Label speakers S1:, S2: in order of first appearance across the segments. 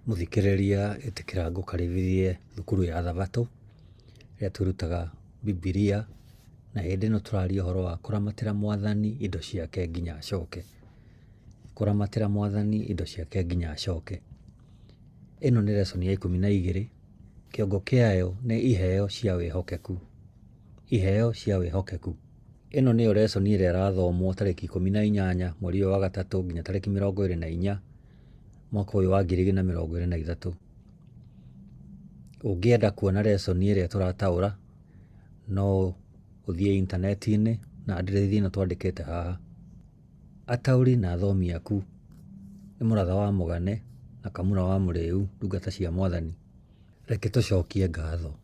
S1: Mũthikĩrĩria ĩtĩkĩra ngũkaribithie thukuru ya Thabatũ ĩrĩa twĩrutaga Bibilia, na hĩndĩ ĩno tũraria ũhoro wa kũramatĩra Mwathani indo ciake nginya acoke. Kũramatĩra Mwathani indo ciake nginya acoke. Ĩno nĩ lesson ya 12, kĩongo kĩayo nĩ iheo cia wĩhokeku. Iheo cia wĩhokeku. Ĩno nĩyo lesson ĩrĩa ĩrathomwo tarĩki 18 mweri ũyũ wa gatatũ nginya tarĩki 24 mwaka ũyũ wa 2023. Ũngĩenda kuona lesson ĩrĩa tũrataũra no ũthiĩ intaneti-inĩ na andirethi ĩno twandĩkĩte haha. Ataũri na athomi aku nĩ Mũratha wa Mũgane na Kamura wa Mũrĩu, ndungata cia Mwathani. Reke tũcokie ngatho.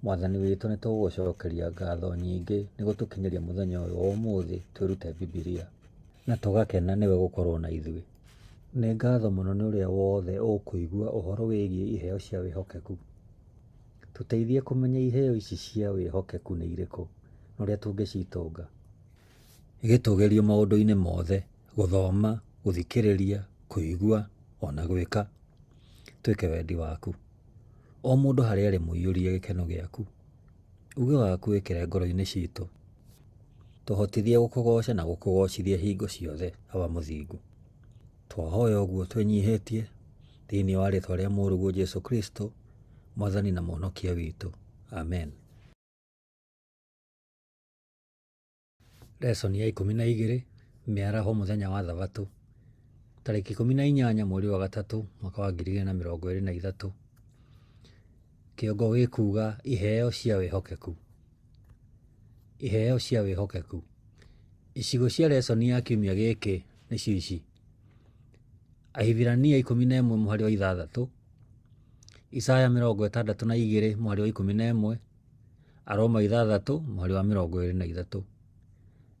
S1: Mwathani witũ nĩ tũgũgũcokeria ngatho nyingĩ nĩ gũtũkinyĩria mũthenya ũyũ wa ũmũthĩ twĩrute Bibilia na tũgakena nĩwe gũkorwo na ithuĩ. Nĩ ngatho mũno nĩ ũrĩa wothe ũkũigua ũhoro wĩgiĩ iheo cia wĩhokeku. Tũteithie kũmenya iheo ici cia wĩhokeku nĩ irĩkũ na ũrĩa tũngĩcitonga. Gĩtũgĩrio maũndũ-inĩ mothe, gũthoma, gũthikĩrĩria, kũigua, ona gwĩka. Twĩke wendi waku. O mũndũ harĩa arĩ mũiyũrie gĩkeno gĩaku. Uge waku wĩkĩre ngoro-inĩ citũ. Tũhotithie gũkũgoca na gũkũgocithia hingo ciothe, Awa mũthingu. Twahoya ũguo twĩnyihĩtie, thĩinĩ wa rĩtwa rĩa Mũrũguo Jesu Kristo, Mwathani na Mũhonokia witũ. Amen. Lesson ya 12, Mĩaraho mũthenya wa Thabatũ, tarĩki 18 mweri wa gatatũ mwaka wa 2023. Kĩongo gĩkuga iheo cia wĩhokeku. Iheo cia wĩhokeku. Icigo cia lesson ya kiumia gĩkĩ nĩcio ici: Ahibirania 11 mũhari wa 6, Isaya 62 mũhari wa 11, Aroma 6 mũhari wa 23,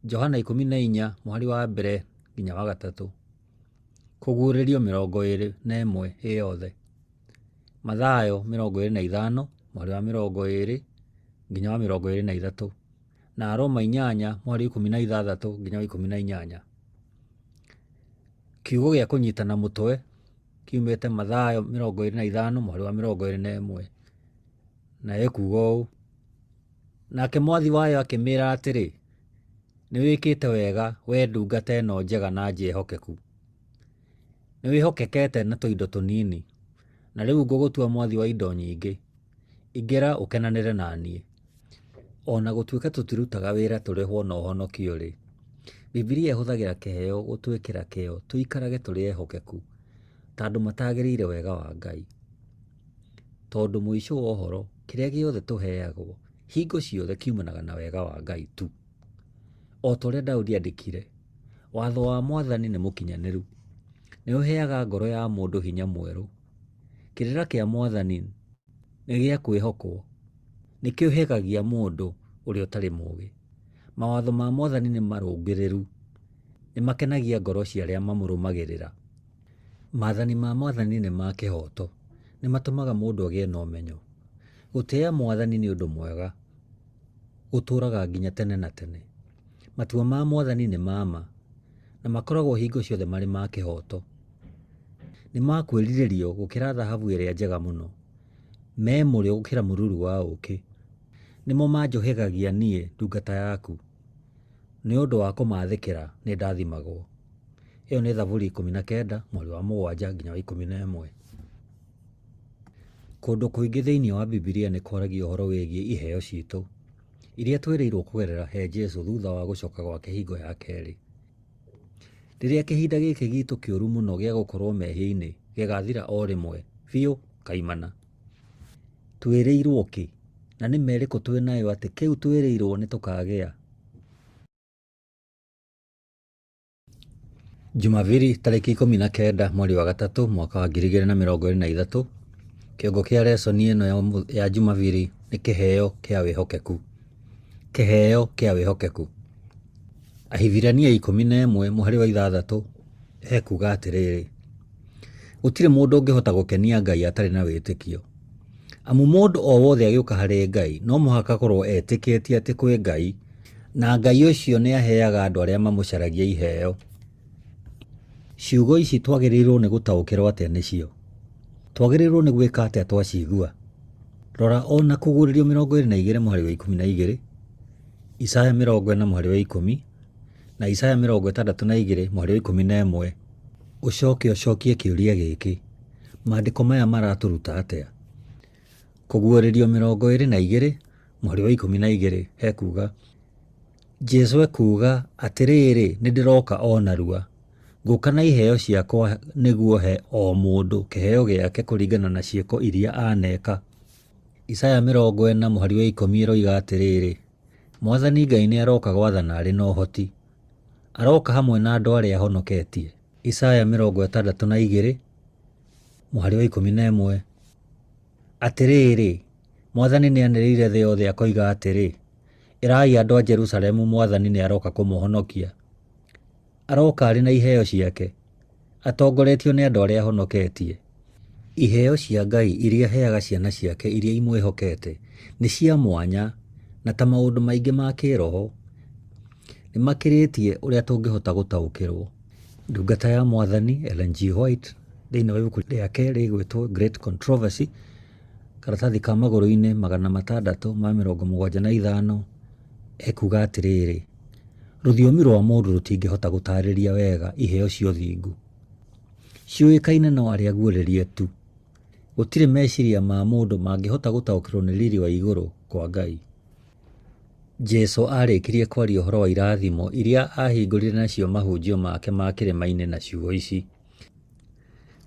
S1: Johana 14 mũhari wa mbere nginya wa gatatũ, Kũguũrĩrio 21 ĩ yothe, Mathayo 25 mũhari wa 20 nginya wa 23, na Aroma 8 mũhari wa 16 nginya wa 18. Kiugo gĩa kũnyitana mũtwe kiumĩte Mathayo 25 mũhari wa 21. Na ekuuga ũũ, Nake mwathi wayo akĩmĩĩra atĩrĩ, 'Nĩ wĩkĩte wega, wee ndungata ĩno njega na njĩhokeku! Nĩ wĩhokekete na tũindo tũnini, na rĩu ngũgũtua mwathi wa indo nyingĩ. Ingĩra ũkenanĩre na niĩ. O na gũtuĩka tũtirutaga wĩra tũrĩhwo na ũhonokio-rĩ, Bibilia ĩhũthagĩra kĩheo gũtwĩkĩra kĩyo tũikarage tũrĩ ehokeku, ta andũ matagĩrĩire wega wa Ngai. Tondũ mũico wa ũhoro, kĩrĩa gĩothe tũheagwo, hingo ciothe kiumanaga na wega wa Ngai tu. O ta ũrĩa Daudi aandĩkire, Watho wa Mwathani nĩ mũkinyanĩru, nĩ ũheaga ngoro ya mũndũ hinya mwerũ. Kĩrĩra kĩa Mwathani nĩ gĩa kwĩhokwo, nĩ kĩũhĩgagia mũndũ ũrĩa ũtarĩ mũũgĩ. Mawatho ma Mwathani nĩ marũngĩrĩru, nĩ makenagia ngoro cia arĩa mamũrũmagĩrĩra. Maathani ma Mwathani nĩ ma kĩhooto, nĩ matũmaga mũndũ agĩe na ũmenyo. Gũtĩĩa Mwathani nĩ ũndũ mwega, gũtũũraga nginya tene na tene. Matua ma Mwathani nĩ ma ma, na makoragwo hingo ciothe marĩ ma kĩhooto. Nĩ ma kwĩrirĩrio gũkĩra thahabu ĩrĩa njega mũno, me mũrĩo gũkĩra mũruru wa ũũkĩ. Nĩmo manjũhĩgagia niĩ ndungata yaku, nĩ ũndũ wa kũmaathĩkĩra nĩndathimagwo. Ĩyo nĩ Thaburi 19 mũhari wa 7 nginya wa 11. Kũndũ kũingĩ thĩinĩ wa Bibilia nĩ kwaragio ũhoro wĩgiĩ iheo citũ, iria twĩrĩirũo kũgerera he Jesu thutha wa gũcoka gwake hingo ya kerĩ. Rĩrĩa kĩhinda gĩkĩ gitũ kĩũru mũno gĩa gũkorũo mehia-inĩ gĩgathira o rĩmwe biũ kaimana. Twĩrĩirũo kĩ, na nĩ ma ĩrĩkũ twĩ nayo atĩ kĩu twĩrĩirũo nĩ tũkagĩa? Jumabiri tarĩki 19 mweri wa gatatũ mwaka wa 2023, kĩongo kĩa lesson ĩno ya Jumabiri nĩ kĩheo kĩa wĩhokeku. Kĩheo kĩa wĩhokeku. Ahibirania 11 mũhari wa 6 ekuga atĩrĩrĩ, gũtirĩ mũndũ ũngĩhota gũkenia Ngai atarĩ na wĩtĩkio. Amu mũndũ o wothe agĩũka harĩ Ngai no mũhaka akorwo etĩkĩtie atĩ kwĩ Ngai, na Ngai ũcio nĩ aheaga andũ arĩa mamũcaragia iheo. Ciugo ici twagĩrĩirwo nĩ gũtaũkĩrwo atĩa nĩcio? Twagĩrĩirũo nĩ gwĩka atĩa twacigua? Rora o na Kũguũrĩrio 22 mũhari wa 12, Isaya 40 mũhari wa 10, na Isaya 62 mũhari wa 11. Ũcoke ũcokie kĩũria gĩkĩ, Maandĩko maya maratũruta atĩa? Kũguũrĩrio 22 mũhari wa 12 hekuuga, Jesu ekuuga, Atĩrĩrĩ, nĩndĩroka o narua. Ngũka na iheo ciakwa nĩguo he o mũndũ kĩheo gĩake kũringana na ciĩko iria aneka. Isaya 40 mũhari wa 10 ĩroiga atĩrĩrĩ, Mwathani Ngai nĩaroka gwathana arĩ na ũhoti. Aroka hamwe na andũ arĩa ahonoketie. Isaya 62 mũhari wa 11 Atĩrĩrĩ, Mwathani nĩanĩrĩire thĩ yothe akoiga atĩrĩ, Ĩrai andũ a Jerusalemu Mwathani nĩaroka kũmũhonokia. Aroka arĩ na iheo ciake, atongoretio nĩ andũ arĩa ahonoketie. Iheo cia Ngai iria aheaga ciana ciake iria imwĩhokete nĩ cia mwanya na ta maũndũ maingĩ ma kĩĩroho, nĩ makĩrĩtie ũrĩa tũngĩhota gũtaũkĩrũo. Ndungata ya Mwathani Ellen G. White thĩinĩ wa ibuku rĩake rĩgwĩtwo Great Controversy, karatathi ka magũrũ-inĩ 675, ekuga atĩrĩrĩ, Rũthiomi rwa mũndũ rũtingĩhota gũtaarĩria wega iheo cia ũthingu. Ciũĩkaine no arĩa aguũrĩrie tu. Gũtirĩ meciria ma mũndũ mangĩhota gũtaũkĩrũo nĩ riri wa igũrũ kwa Ngai. Jesu aarĩkirie kwaria ũhoro wa irathimo iria aahingũrire nacio mahunjio make ma kĩrĩma-inĩ na ciugo ici,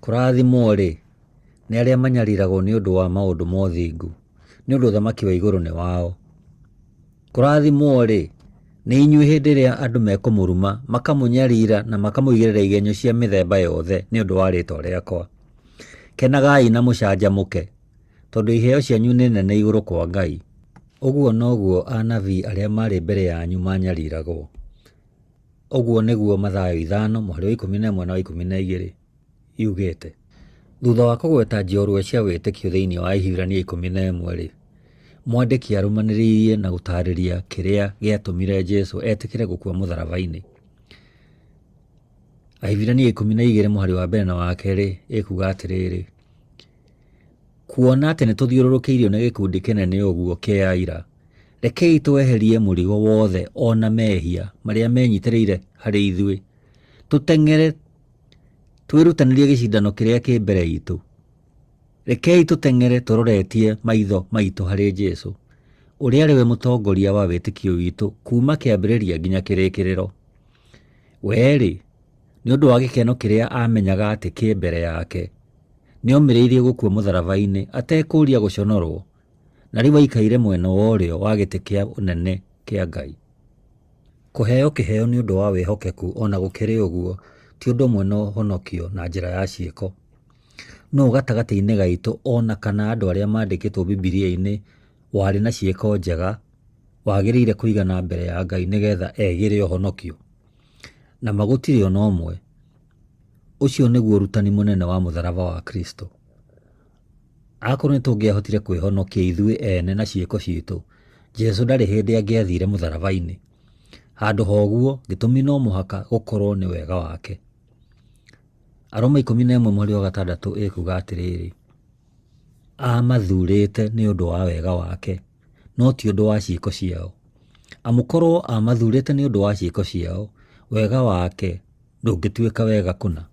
S1: Kũrathimwo-rĩ, nĩ arĩa manyariragwo nĩ ũndũ wa maũndũ ma ũthingu, nĩ ũndũ ũthamaki wa igũrũ nĩ wao. Kũrathimwo-rĩ, nĩ inyuĩ hĩndĩ ĩrĩa andũ mekũmũruma, makamũnyarira na makamũigĩrĩra igenyo cia mĩthemba yothe nĩ ũndũ wa rĩĩtwa rĩakwa. Kenagai na mũcanjamũke, tondũ iheo cianyu nĩ nene igũrũ kwa Ngai. Ũguo noguo anabii arĩa maarĩ mbere yanyu maanyariragwo. Ũguo nĩguo Mathayo 5 mũhari wa 11 na wa 12 yugĩte. Thutha wa kũgweta njorua cia wĩtĩkio thĩinĩ wa Ahibirania 11-rĩ, mwandĩki arũmanĩrĩirie na gũtaarĩria kĩrĩa gĩatũmire Jesu etĩkĩre gũkua mũtharaba-inĩ. Ahibirania 12 mũhari wa mbere na wa kerĩ ĩkuga atĩrĩrĩ, Kuona atĩ nĩ tũthiũrũrũkĩirio nĩ gĩkundi kĩnene ũguo kĩa aira, rekei tweherie mũrigo wothe o na mehia marĩa menyitĩrĩire harĩ ithuĩ, tũteng'ere twĩrutanĩrie gĩcindano kĩrĩa kĩ mbere itũ. Rekei tũteng'ere tũroretie maitho maitũ harĩ Jesu, ũrĩa arĩ we mũtongoria wa wĩtĩkio witũ kuuma kĩambĩrĩria nginya kĩrĩkĩrĩro. We-rĩ, nĩ ũndũ wa gĩkeno kĩrĩa aamenyaga atĩ kĩ mbere yake, nĩomĩrĩirie gũkua mũtharaba-inĩ atekũũria gũconorwo, na rĩu aikaire mwena wa ũrĩo wa gĩtĩ kĩa ũnene kĩa Ngai. Kũheo kĩheo nĩ ũndũ wa wĩhokeku o na gũkĩrĩ ũguo, ti ũndũ ũmwe na ũhonokio na njĩra ya ciĩko. Nũũ gatagatĩ-inĩ gaitũ o na kana andũ arĩa mandĩkĩtwo Bibilia-inĩ warĩ na ciĩko njega wagĩrĩire kũigana mbere ya Ngai nĩgetha egĩre ũhonokio? Na ma gũtirĩ o na ũmwe. Ũcio nĩguo ũrutani mũnene wa mũtharaba wa Kristo. Akorwo nĩ tũngĩahotire kwĩhonokia ithuĩ ene na ciĩko citũ, Jesu ndarĩ hĩndĩ angĩathire mũtharaba-inĩ. Handũ ha ũguo, gĩtũmi no mũhaka gũkorwo nĩ wega wake. Aroma 11 mũhari wa 6 ĩkuga atĩrĩrĩ, Aamathurĩte nĩ ũndũ wa wega wake, no ti ũndũ wa ciĩko ciao. Amu korwo aamathurĩte nĩ ũndũ wa ciĩko ciao, wega wake ndũngĩtuĩka wega kũna.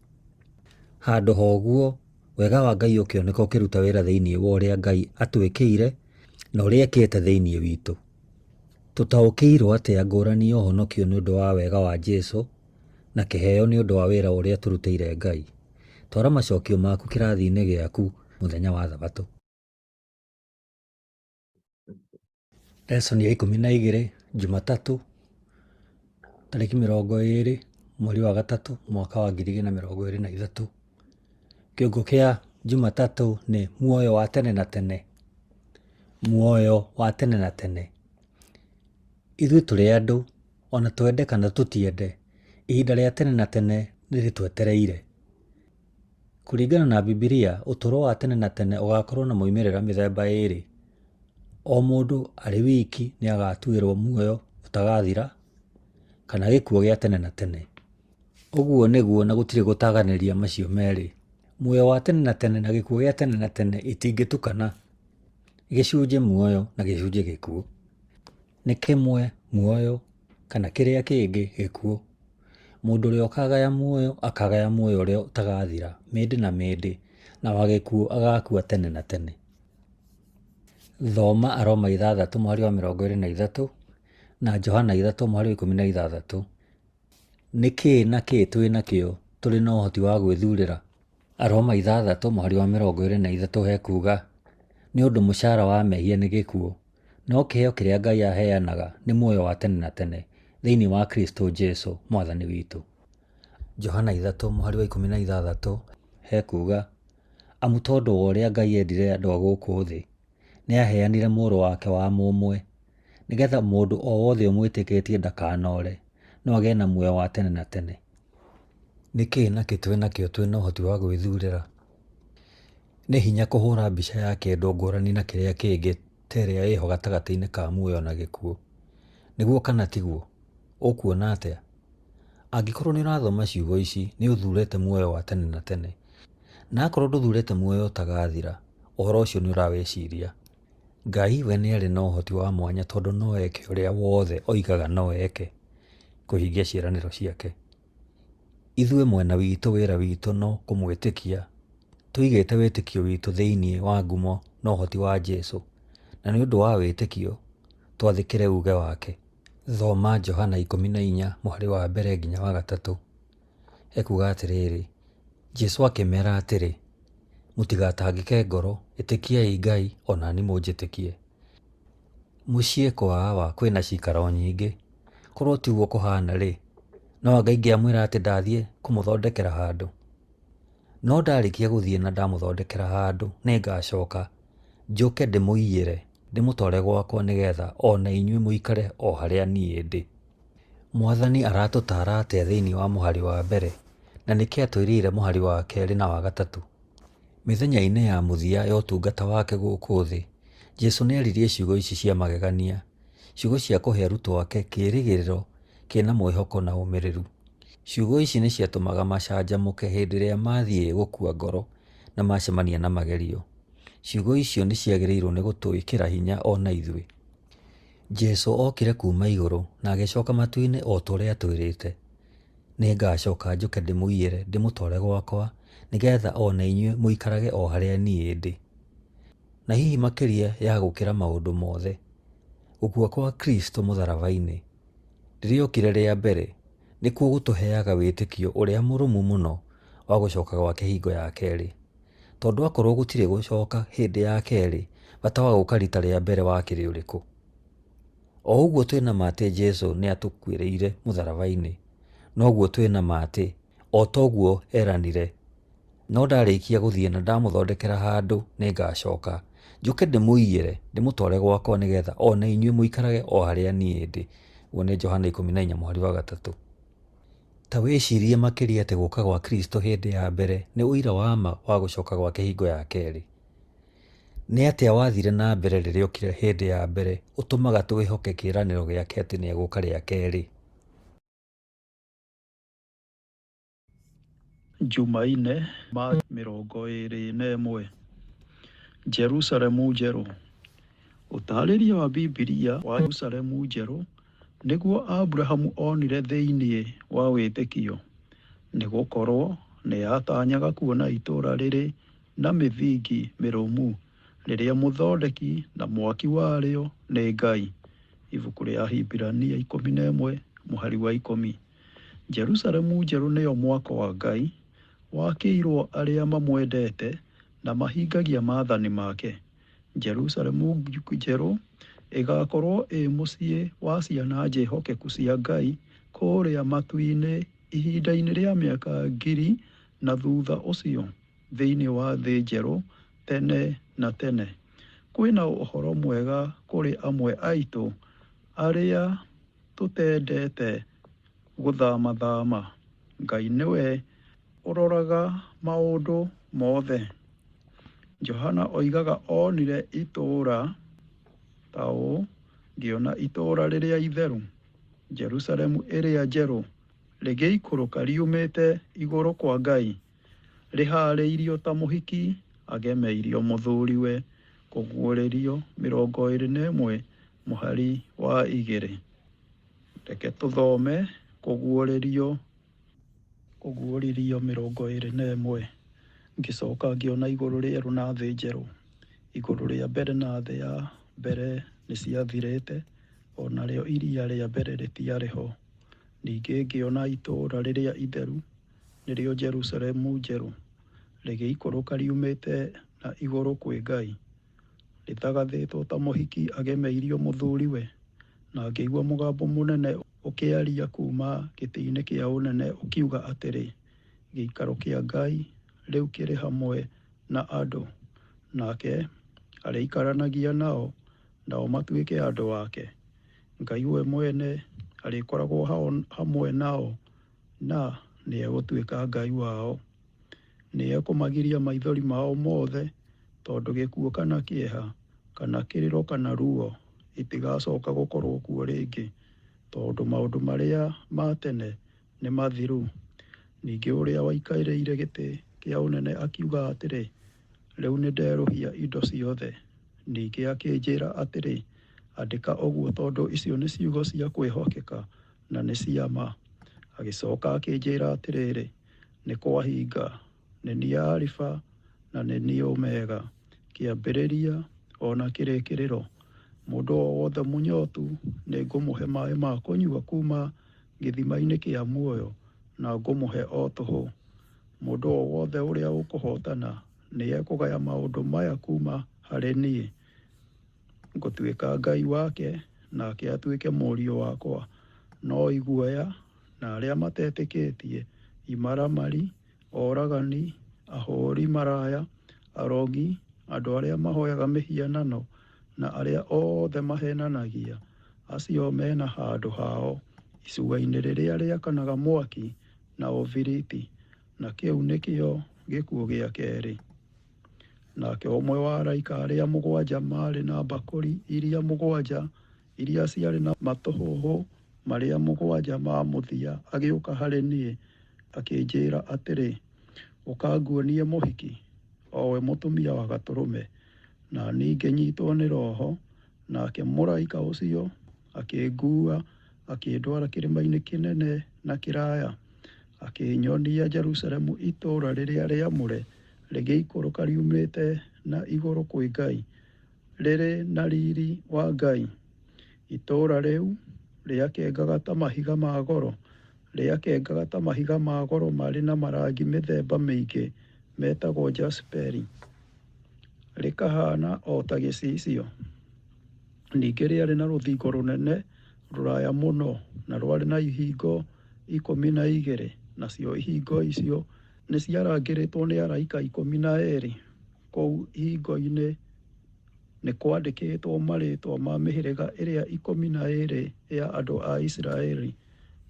S1: Handũ ha ũguo, wega wa Ngai ũkĩoneka ũkĩruta wĩra thĩinĩ wa ũrĩa Ngai atwĩkĩire na ũrĩa ekĩte thĩinĩ witũ. Tũtaũkĩirwo atĩa ngũrani ya ũhonokio nĩ ũndũ wa wega wa Jesu na kĩheo nĩ ũndũ wa wĩra ũrĩa tũrutĩire Ngai? Twara macokio maku kĩrathi-inĩ gĩaku mũthenya wa Thabatũ. Lesson ya 12 Jumatatũ tarĩki 20 mweri wa gatatũ mwaka wa 2023. Kĩongo kĩa Jumatatũ nĩ muoyo wa tene na tene. Muoyo wa tene na tene. Ithuĩ tũrĩ andũ ona twende kana tũtiende, ihinda rĩa tene na tene nĩ rĩtwetereire. Kũringana na Bibilia, ũtũũro wa tene na tene ũgakorũo na moimĩrĩra mĩthemba ĩĩrĩ. O mũndũ arĩ wiki nĩ agatuĩrũo muoyo ũtagathira kana gĩkuũ gĩa tene na tene. Ũguo nĩguo na gũtirĩ gũtaganĩria macio merĩ. Muoyo wa tene na tene na gĩkuũ gĩa tene na tene itingĩtukana, gĩcunjĩ muoyo na gĩcunjĩ gĩkuũ. Nĩ kĩmwe muoyo kana kĩrĩa kĩngĩ gĩkuũ. Mũndũ ũrĩa ũkagaya muoyo akagaya muoyo ũrĩa ũtagathira mĩndĩ na mĩndĩ, na wa gĩkuũ agakua tene na tene. Thoma Aroma 6 mũhari wa 23 na Johana 3 mũhari wa 16. Nĩ kĩĩ na kĩĩ twĩ nakĩo tũrĩ na ũhoti wa gwĩthurĩra? Aroma 6 mũhari wa 23 hekuuga, Nĩ ũndũ mũcara wa mehia nĩ gĩkuũ, no kĩheo kĩrĩa Ngai aheanaga nĩ muoyo wa tene na tene thĩinĩ wa Kristo Jesu Mwathani witũ. Johana 3 mũhari wa 16 hekuuga, Amu tondũ wa ũrĩa Ngai endire andũ a gũkũ thĩ, nĩaaheanire Mũrũ wake wa mũmwe, nĩ getha mũndũ o wothe ũmwĩtĩkĩtie ndakanore, no agĩe na muoyo wa tene na tene. Nĩ kĩĩ na kĩ twĩ nakĩo twĩ na ũhoti wa gwĩthurĩra? Nĩ hinya kũhũra mbica ya kĩndũ ngũrani na kĩrĩa kĩngĩ ta ĩrĩa ĩho gatagatĩ-inĩ ka muoyo na gĩkuũ. Nĩguo kana tiguo? Ũkuona atĩa? Angĩkorwo nĩ ũrathoma ciugo ici, nĩ ũthuurĩte muoyo wa tene na tene. Na akorwo ndũthuurĩte muoyo ũtagathira, ũhoro ũcio nĩ ũrawĩciria. Ngai we nĩ arĩ na ũhoti wa mwanya tondũ no eke ũrĩa wothe oigaga no eke kũhingia ciĩranĩro ciake. Ithuĩ mwena witũ wĩra witũ no kũmwĩtĩkia tũigĩte wĩtĩkio witũ thĩinĩ wa ngumo na ũhoti wa Jesu, na nĩ ũndũ wa wĩtĩkio twathĩkĩre uuge wake. Thoma Johana 14 mũhari wa mbere nginya wa gatatũ. Ekuuga atĩrĩrĩ, Jesu akĩmera atĩrĩ, mũtigatangĩke ngoro, ĩtĩkiai Ngai o na niĩ mũnjĩtĩkie. Mũciĩ kwa Awa kwĩna ciikaro nyingĩ, korwo ti ũguo kũhana-rĩ, no anga ingĩamwĩra atĩ ndathiĩ kũmũthondekera handũ? No ndarĩkia gũthiĩ na ndamũthondekera handũ, nĩngacoka, njũke ndĩmũiyĩre, ndĩmũtware gwakwa nĩgetha o na inyuĩ mũikare o harĩa niĩ ndĩ. Mwathani aratũtaara atĩa thĩinĩ wa mũhari wa mbere, na nĩkĩ atwĩrĩire mũhari wa kerĩ na wa gatatũ? Mĩthenya-inĩ ya mũthia ya ũtungata wake gũkũ thĩ, Jesu nĩ aririe ciugo ici cia magegania, ciugo cia kũhe arutwo ake kĩĩrĩgĩrĩro kĩna mwĩhoko na ũmĩrĩru. Ciugo ici nĩ ciatũmaga macanjamũke hĩndĩ ĩrĩa mathiĩ gũkua ngoro na macemania na magerio. Ciugo icio nĩ ciagĩrĩirwo nĩ gũtwĩkĩra hinya o na ithuĩ. Jesu okire kuma igũrũ na agĩcoka matu-inĩ o ta ũrĩa atwĩrĩte. Nĩngacoka njũke ndĩmũiyĩre ndĩmũtware gwakwa, nĩgetha o na inyuĩ mũikarage o harĩa niĩ ndĩ. Na hihi makĩria ya gũkĩra maũndũ mothe, gũkua kwa Kristo mũtharaba-inĩ, rĩrĩa okire rĩa mbere, nĩkuo gũtũheaga wĩtĩkio ũrĩa mũrũmu mũno wa gũcoka gwake hingo ya kerĩ. Tondũ akorwo gũtirĩ gũcoka hĩndĩ ya kerĩ, bata wa gũka rita rĩa mbere wakĩrĩ ũrĩkũ? O ũguo twĩna ma atĩ Jesu nĩ atũkuĩrĩire mũtharaba-inĩ, noguo twĩna ma atĩ o toguo eranire, no ndarĩkia gũthiĩ na ndamũthondekera handũ nĩngacoka, njũke ndĩmũiyĩre ndĩmũtware gwakwa nĩgetha o na inyuĩ mũikarage o harĩa niĩ ndĩ. Ũguo nĩ Johana 14 mũhari wa gatatũ. Ta wĩcirie makĩria atĩ gũka gwa Kristo hĩndĩ ya mbere nĩ ũira wa ma wa gũcoka gwake hingo ya kerĩ. Nĩ atĩa wathire na mbere rĩrĩa okire hĩndĩ ya mbere ũtũmaga twĩhoke kĩĩranĩro gĩake atĩ nĩ egũka rĩa kerĩ?
S2: Jumaine, Machi 21, Jerusalemu Njerũ. Ũtaarĩria wa Bibilia wa Jerusalemu Njerũ nĩguo Aburahamu onire thĩinĩ wa wĩtĩkio, nĩ gũkorũo nĩ aatanyaga kuona itũũra rĩrĩ na mĩthingi mĩrũmu, rĩrĩa mũthondeki na mwaki warĩo nĩ Ngai. Ibuku rĩa Ahibirania 11 mũhari wa 10. Jerusalemu Njerũ nĩyo mwako wa Ngai, wakĩirwo arĩa mamwendete na mahingagia maathani make. Jerusalemu Njerũ ĩgaakorwo ĩ mũciĩ wa ciana njĩhokeku cia Ngai kũrĩa matu-inĩ ihinda-inĩ rĩa mĩaka 1,000 na thutha ũcio thĩinĩ wa thĩ njerũ tene na tene. Kwĩna ũhoro mwega kũrĩ amwe aitũ arĩa tũtendete gũthamathama. Ngai nĩwe ũroraga maũndũ mothe. Johana oigaga onire itũũra ta ũũ, ngĩona itũũra rĩrĩa itheru, Jerusalemu ĩrĩa njerũ, rĩgĩikũrũka riumĩte igũrũ kwa Ngai. Rĩhaarĩirio ta mũhiki agemeirio mũthuriwe. Kũguũrĩrio 21 mũhari wa 2. Reke tũthome Kũguũrĩrio 21. Ngĩcoka ngĩona igũrũ rĩerũ na thĩ njerũ. Igũrũ rĩa mbere na thĩ ya mbere nĩ ciathirĩte, o narĩo iria rĩa mbere rĩtiarĩ ho. Ningĩ ngĩona itũũra rĩrĩa itheru, nĩrĩo Jerusalemu njerũ, rĩgĩikũrũka riumĩte na igũrũ kwĩ Ngai, rĩthagathĩtwo ta mũhiki agemeirio mũthuriwe. Na ngĩigua mũgambo mũnene ũkĩaria kuuma gĩtĩ-inĩ kĩa ũnene ũkiuga atĩrĩ, Gĩikaro kĩa Ngai rĩu kĩrĩ hamwe na andũ, nake arĩikaranagia nao, nao matuĩke andũ ake. Ngai we mwene arĩkoragwo hamwe nao, na nĩegũtuĩka Ngai wao. Nĩekũmagiria maithori mao mothe, tondũ gĩkuũ kana kĩeha, kana kĩrĩro kana ruo itigacoka gũkorwo kuo rĩngĩ, tondũ maũndũ marĩa ma tene nĩ mathiru. Ningĩ ũrĩa waikarĩire gĩtĩ kĩa ũnene akiuga atĩrĩ, Rĩu nĩnderũhia indo ciothe. Ningĩ akĩnjĩra atĩrĩ, Andĩka ũguo, tondũ icio nĩ ciugo cia kwĩhokeka na nĩ cia ma. Agĩcoka akĩnjĩra atĩrĩrĩ, Nĩ kwahinga. Nĩ niĩ Alifa na nĩ niĩ Omega, kĩambĩrĩria o na kĩrĩkĩrĩro. Mũndũ o wothe mũnyotu nĩngũmũhe maĩ ma kũnyua kuuma gĩthima-inĩ kĩa muoyo, na ngũmũhe o tũhũ. Mũndũ o wothe ũrĩa ũkũhootana nĩekũgaya maũndũ maya kuuma harĩ niĩ. Ngũtuĩka Ngai wake, nake atuĩke mũriũ wakwa. No iguoya, na arĩa matetĩkĩtie, imaramari, oragani, ahũũri maraya, arogi, andũ arĩa mahoyaga mĩhianano, na arĩa othe maheenanagia, acio mena handũ hao icua-inĩ rĩrĩa rĩakanaga mwaki na ũbiriti, na kĩu nĩkĩo gĩkuũ gĩa kerĩ. Nake ũmwe wa araika arĩa mũgwanja maarĩ na mbakũri iria mũgwanja iria ciarĩ na matũhũhũ marĩa mũgwanja ma mũthia agĩũka harĩ niĩ, akĩnjĩra atĩrĩ, Ũka nguonie mũhiki, o we mũtumia wa Gatũrũme. Na niĩ ngĩnyitwo nĩ Roho, nake mũraika ũcio akĩnguua akĩndwara kĩrĩma-inĩ kĩnene na kĩraya, akĩnyonia Jerusalemu itũũra rĩrĩa rĩamũre, rĩgĩikũrũka riumĩte na igũrũ kwĩ Ngai, rĩrĩ na riri wa Ngai. Itũũra rĩu rĩakengaga ta mahiga ma goro, rĩakengaga ta mahiga ma goro marĩ na marangi mĩthemba mĩingĩ metagwo jasperi, rĩkahaana o ta gĩcicio. Ningĩ rĩarĩ na rũthingo rũnene rũraya mũno, na rwarĩ na ihingo 12, nacio ihingo icio nĩciarangĩrĩtwo nĩ araika 12. Kũu ihingo-inĩ nĩ kwandĩkĩtwo marĩĩtwa ma mĩhĩrĩga ĩrĩa 12 ya andũ a Isiraeli.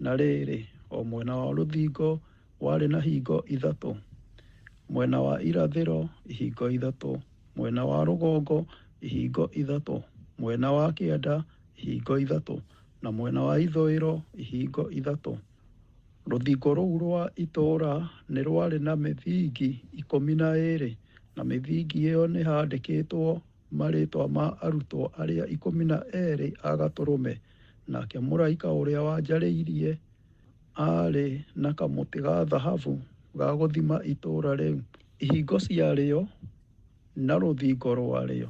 S2: Na rĩrĩ, o mwena wa rũthingo warĩ na ihingo ithatũ: mwena wa irathĩro ihingo ithatũ, mwena wa rũgongo ihingo ithatũ, mwena wa kĩanda ihingo ithatũ, na mwena wa ithũĩro ihingo ithatũ. Rũthingo rũu rwa itũũra nĩ rwarĩ na mĩthingi 12, na mĩthingi ĩyo nĩ haandĩkĩtwo marĩĩtwa ma arutwo arĩa 12 a Gatũrũme. Nake mũraika ũrĩa wanjarĩirie aarĩ na kamũtĩ ga thahabu ga gũthima itũũra rĩu, ihingo ciarĩo, na rũthingo rwarĩo.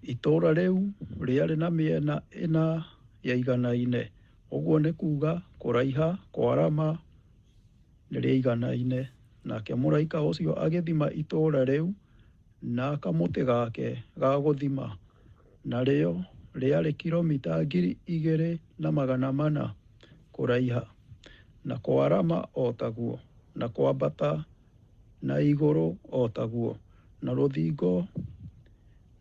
S2: Itũũra rĩu rĩarĩ na mĩena ĩna yaiganaine, ũguo nĩ kuuga kũraiha, kwarama nĩrĩaiganaine. Nake mũraika ũcio agĩthima itũũra rĩu na kamũtĩ gake ga gũthima, narĩo rĩarĩ kilomita 2,400 kũraiha, na kwarama o taguo, na kwambata na igũrũ o taguo. Na rũthingo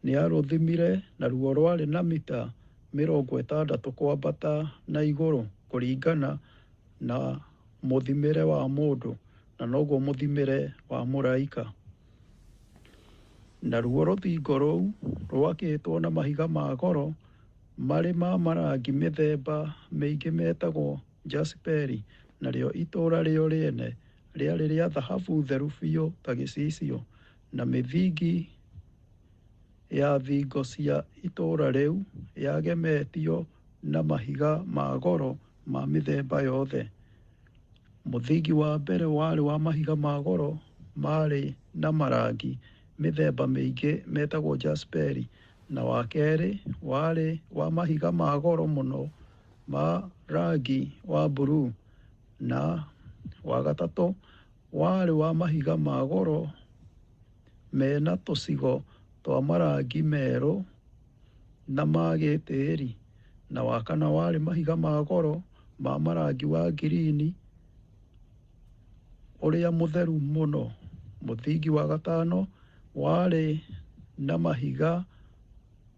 S2: nĩarũthimire, naruo rwarĩ na mita 60 kwambata na igũrũ, kũringana na mũthimĩre wa mũndũ, na noguo mũthimĩre wa mũraika. Naruo rũthingo rũu rwakĩtwo na mahiga ma goro marĩ ma marangi mĩthemba mĩingĩ metagwo jasperi, narĩo itũũra rĩo rĩene rĩarĩ rĩa thahabu theru biũ ta gĩcicio, na mĩthingi ya thingo cia itũũra rĩu yagemetio na mahiga ma goro ma mĩthemba yothe. Mũthingi wa mbere warĩ wa mahiga ma goro marĩ na marangi mĩthemba mĩingĩ metagwo jasperi, na wa kerĩ warĩ wa mahiga ma goro mũno ma rangi wa mburuu, na wa gatatũ warĩ wa mahiga ma goro mena tũcigo twa marangi merũ na ma gĩtĩri, na wa kana warĩ mahiga ma goro ma marangi wa ngirini ũrĩa mũtheru mũno. Mũthingi wa gatano warĩ na mahiga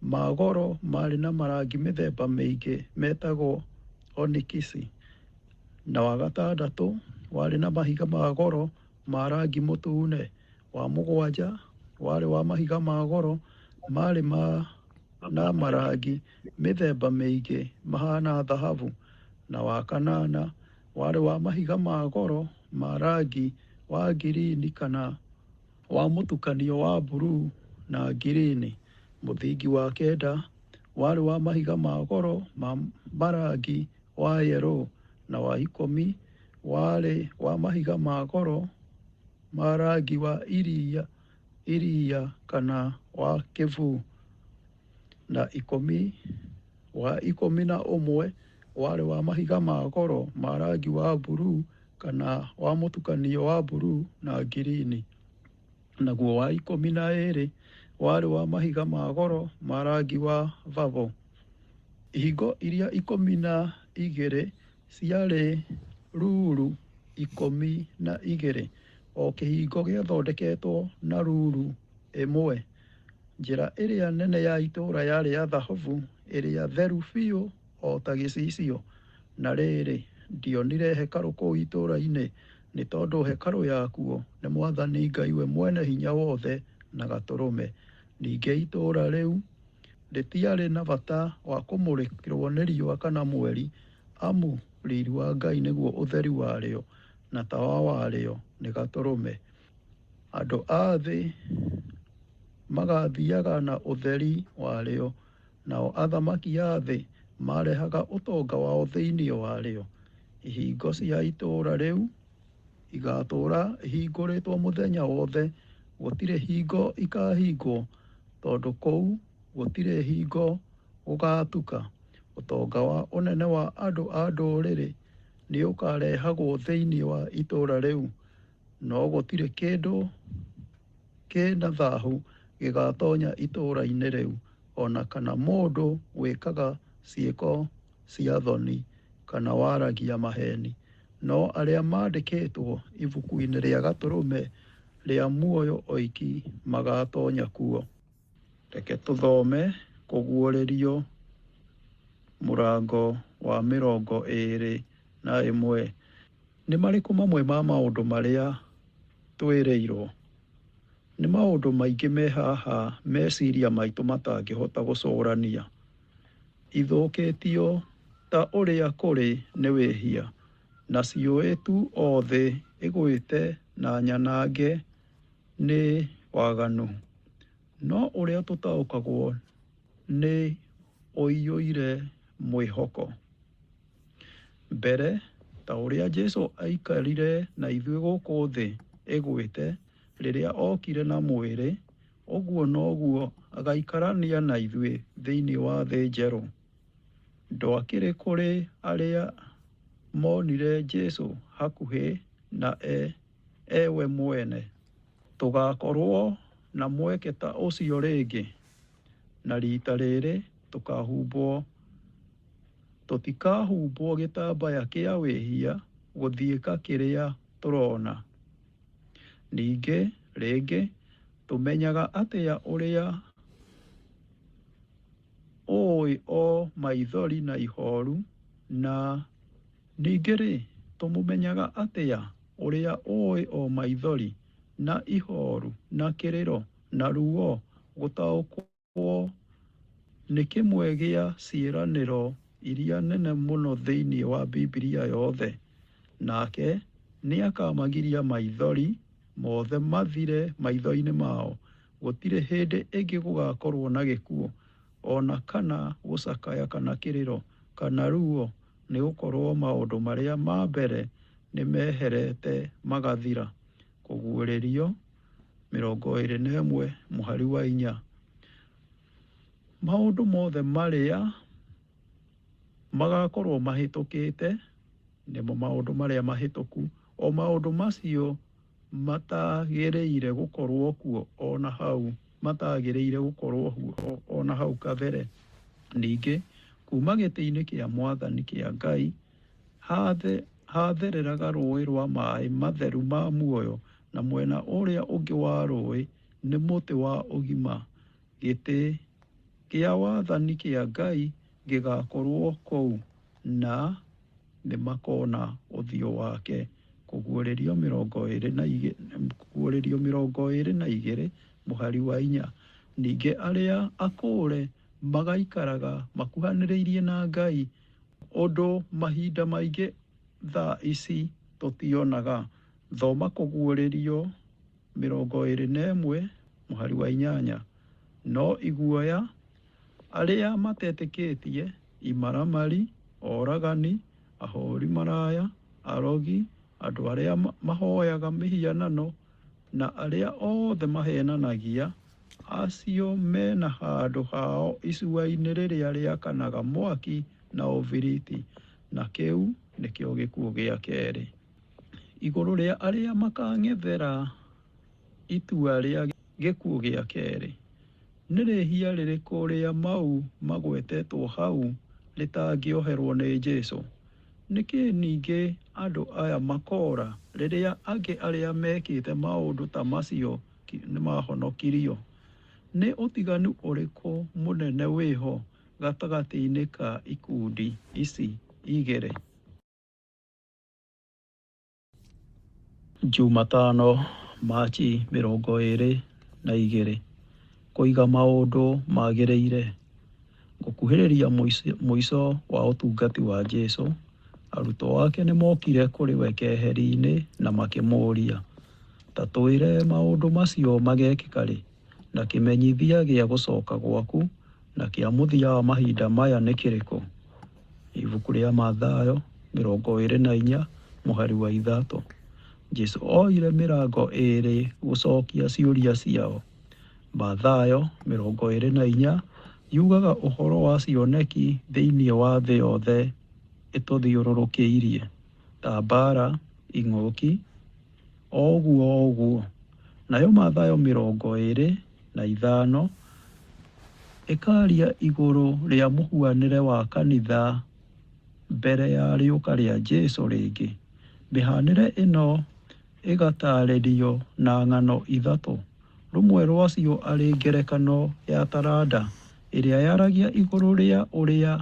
S2: ma goro marĩ na marangi mĩthemba mĩingĩ metagwo onikisi, na wa gatandatũ warĩ na mahiga ma goro ma rangi mũtune. Wa mũgwanja warĩ wa mahiga ma goro marĩ na marangi mĩthemba mĩingĩ mahana thahabu, na wa kanana warĩ wa mahiga ma goro ma rangi wa ngirini kana wa mũtukanio wa mburuu na ngirini. Mũthingi wa kenda warĩ wa mahiga ma goro ma marangi wa yerũ, na wa 10 warĩ wa mahiga ma goro ma rangi wa iria kana wa kĩbuu, na 11 warĩ wa mahiga ma goro ma rangi wa mburuu kana wa mũtukanio wa mburuu na ngirini. Naguo wa 12 warĩ wa mahiga ma goro ma rangi wa vavo. Ihingo iria 12 ciarĩ ruru 12, o kĩhingo gĩathondeketwo na ruru ĩmwe. Njĩra ĩrĩa nene ya itũũra yarĩ ya thahabu ĩrĩa theru biũ o ta gĩcicio. Na rĩrĩ, ndionire hekarũ kũu itũũra-inĩ, nĩ tondũ hekarũ yakuo nĩ Mwathani Ngai we Mwene-Hinya-Wothe na Gatũrũme. Ningĩ itũũra rĩu rĩtiarĩ na bata wa kũmũrĩkĩrwo nĩ riũa kana mweri, amu riiri wa Ngai nĩguo ũtheri warĩo, na tawa warĩo nĩ Gatũrũme. Andũ a thĩ magaathiiaga na ũtheri warĩo, nao athamaki a thĩ marehaga ũtonga wao thĩinĩ warĩo. Ihingo cia itũũra rĩu igaatũũra ihingũrĩtwo mũthenya wothe, gũtirĩ hingo ikaahingwo, tondũ kũu gũtirĩ hingo gũgaatuka. Ũtonga wa ũnene wa andũ a ndũrĩrĩ nĩũkarehagwo thĩinĩ wa itũũra rĩu, no gũtirĩ kĩndũ kĩna thaahu gĩgaatoonya itũũra-inĩ rĩu, o na kana mũndũ wĩkaga ciĩko cia thoni kana waragia maheeni. No arĩa maandĩkĩtwo ibuku-inĩ rĩa Gatũrũme rĩa muoyo oiki magaatoonya kuo. Reke tũthome Kũguũrĩrio mũrango wa 21. Nĩ marĩkũ mamwe ma maũndũ marĩa twĩrĩirwo? Nĩ maũndũ maingĩ me haha meciria maitũ matangĩhota gũcũrania. Ithũkĩtio ta ũrĩa kũrĩ nĩ wĩhia, na ciũĩ tu o thĩ ĩgwĩte na nyanange nĩ waganu. No ũrĩa tũtaũkagwo nĩ ũiyũire mwĩhoko. Mbere, ta ũrĩa Jesũ aikarire na ithuĩ gũkũ thĩ ĩgwĩte rĩrĩa okire na mwĩrĩ, ũguo noguo agaikarania na ithuĩ thĩinĩ wa thĩ njerũ. Ndwakĩrĩ kũrĩ arĩa monire Jesũ hakuhĩ na ewe mwene. Tũgakorwo na mweke ta ũcio rĩngĩ, na riita rĩrĩ tũkahumbwo tũtikahumbwo gĩtambaya kĩa wĩhia gũthiĩka kĩrĩa tũrona. Ningĩ rĩngĩ tũmenyaga atĩa ũrĩa ũĩ o maithori na ihoru, na ningĩ-rĩ, tũmũmenyaga atĩa ũrĩa ũĩ o maithori na ihoru na kĩrĩro na ruo? Gũtaũkwo nĩ kĩmwe gĩa ciĩranĩro iria nene mũno thĩinĩ wa Bibilia yothe. Nake Nĩakamagiria maithori mothe mathire maitho-inĩ mao. Gũtirĩ hĩndĩ ĩngĩ gũgakorwo na gĩkuũ, o na kana gũcakaya kana kĩrĩro, kana ruo, nĩgũkorwo maũndũ marĩa ma mbere nĩmeherete magathira. Kũguũrĩrio 21 mũhari wa 4. Maũndũ mothe marĩa magakorwo mahĩtũkĩte, nĩmo maũndũ marĩa mahĩtũku, o maũndũ macio matagĩrĩire gũkorwo kuo o na hau matagĩrĩire gũkorwo o na hau kabere. Ningĩ kuuma gĩtĩ-inĩ kĩa mwathani kĩa Ngai hathereraga rũũĩ rwa maĩ matheru ma muoyo, na mwena ũrĩa ũngĩ wa rũũĩ nĩ mũtĩ wa ũgima. Gĩtĩ kĩa wathani kĩa Ngai gĩgaakorwo kũu, na nĩmakona ũthiũ wake. Kũguũrĩrio 22 mũhari wa 4. Ningĩ arĩa akũũre magaikaraga makuhanĩrĩirie na Ngai, ũndũ mahinda maingĩ thaa ici tũtionaga. Thoma Kũguũrĩrio 21 mũhari wa 8. No iguoya, arĩa matetĩkĩtie, imaramari, oragani, ahũri maraya, arogi, andũ arĩa mahoyaga mĩhianano, na arĩa othe maheenanagia, acio mena handũ hao icua-inĩ rĩrĩa rĩakanaga mwaki na ũbiriti, na kĩu nĩkĩo gĩkuũ gĩa kerĩ. Igũrũ rĩa arĩa makang'ethera itua rĩa gĩkuũ gĩa kerĩ, nĩ rĩhia rĩrĩkũ rĩa mau magwetetwo hau rĩtangĩoherwo nĩ Jesũ? Nĩkĩ ningĩ andũ aya makora rĩrĩa angĩ arĩa mekĩte maũndũ ta macio nĩmahonokirio? Nĩ ũtiganu ũrĩkũ mũnene wĩho gatagatĩ-inĩ ka ikundi ici igĩrĩ? Jumatano, Machi 22. Kũiga maũndũ magĩrĩire. Gũkuhĩrĩria mũico wa ũtungata wa Jesũ, arutwo ake nĩmokire kũrĩ we keheri-inĩ na makĩmũũria, Ta twĩre maũndũ macio magekĩka rĩ, na kĩmenyithia gĩa gũcoka gwaku na kĩa mũthia wa mahinda maya nĩ kĩrĩkũ? Ibuku rĩa Mathayo 24 mũhari wa 3. Jesũ oire mĩrango ĩĩrĩ gũcokia ciũria ciao. Mathayo 24 yugaga ũhoro wa cioneki thĩinĩ wa thĩ yothe ĩtũthiũrũrũkĩirie, ta mbaara, ing'ũki, o ũguo o ũguo. Nayo Mathayo 25 ĩkaaria igũrũ rĩa mũhuanĩre wa kanitha mbere ya rĩũka rĩa Jesũ rĩngĩ. Mĩhanĩre ĩno ĩgatarĩrio na ng'ano ithatũ, rũmwe rwacio arĩ ngerekano ya taranda, ĩrĩa yaragia igũrũ rĩa ũrĩa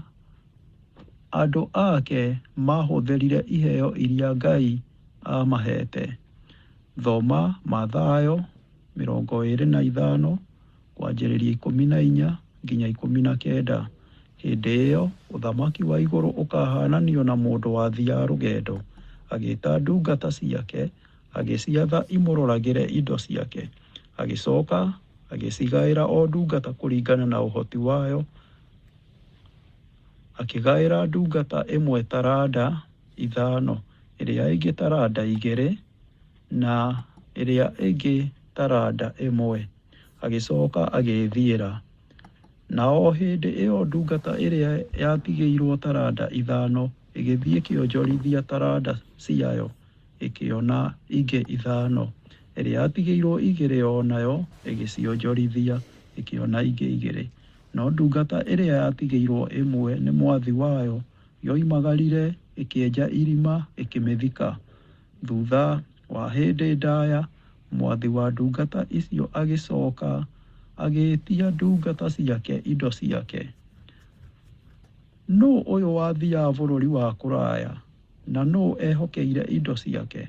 S2: andũ ake maahũthĩrire iheo iria Ngai aamahete. Thoma Mathayo 25 kwanjĩrĩria 14 nginya 19. Hĩndĩ ĩyo ũthamaki wa igũrũ ũkahaananio na mũndũ wathiaga rũgendo, agĩĩta ndungata ciake, agĩciatha imũroragĩre indo ciake. Agĩcoka agĩcigaĩra o ndungata kũringana na ũhoti wayo, akĩgaĩra ndungata ĩmwe taranda 5, ĩrĩa ĩngĩ taranda 2, na ĩrĩa ĩngĩ taranda 1. Agĩcoka agĩĩthiĩra. Na o hĩndĩ ĩyo ndungata ĩrĩa yatigĩirwo taranda 5 ĩgĩthiĩ ĩkĩonjorithia taranda ciayo, ĩkĩona ingĩ 5. Ĩrĩa yatigĩirwo 2 o nayo ĩgĩcionjorithia, ĩkĩona ingĩ 2. No ndungata ĩrĩa yatigĩirwo 1 nĩ mwathi wayo yoimagarire ĩkĩenja irima ĩkĩmĩthika. Thutha wa hĩndĩ ndaya, mwathi wa ndungata icio agĩcoka agĩĩtia ndungata ciake indo ciake. Nũũ ũyũ wathiaga bũrũri wa kũraya, na nũũ ehokeire indo ciake?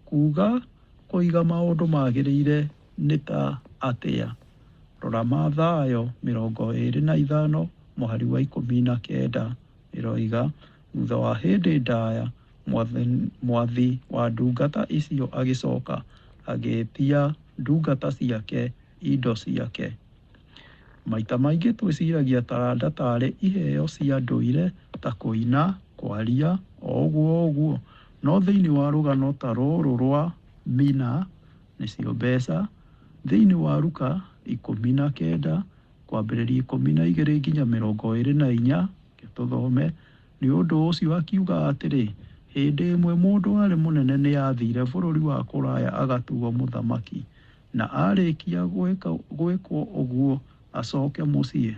S2: Kuuga kũiga maũndũ magĩrĩire nĩ ta atĩa? Rora Mathayo 25 mũhari wa 19 ĩroiga, thutha wa hĩndĩ ndaya, Mwathi wa ndungata icio agĩcoka agĩĩtia ndungata ciake indo ciake. Maita maingĩ twĩciragia taranda tarĩ iheo cia ndũire ta kũina, kwaria, o ũguo o ũguo. No thĩinĩ wa rũgano ta rũrũ rwa mina, nĩcio mbeca, thĩinĩ wa Luka 19 kwambĩrĩria 12 nginya 24, reke tũthome. Nĩ ũndũ ũcio akiuga atĩrĩ, hĩndĩ ĩmwe mũndũ warĩ mũnene nĩ aathire bũrũri wa kũraya agatuo mũthamaki, na arĩkia gwĩkwo ũguo acoke mũciĩ.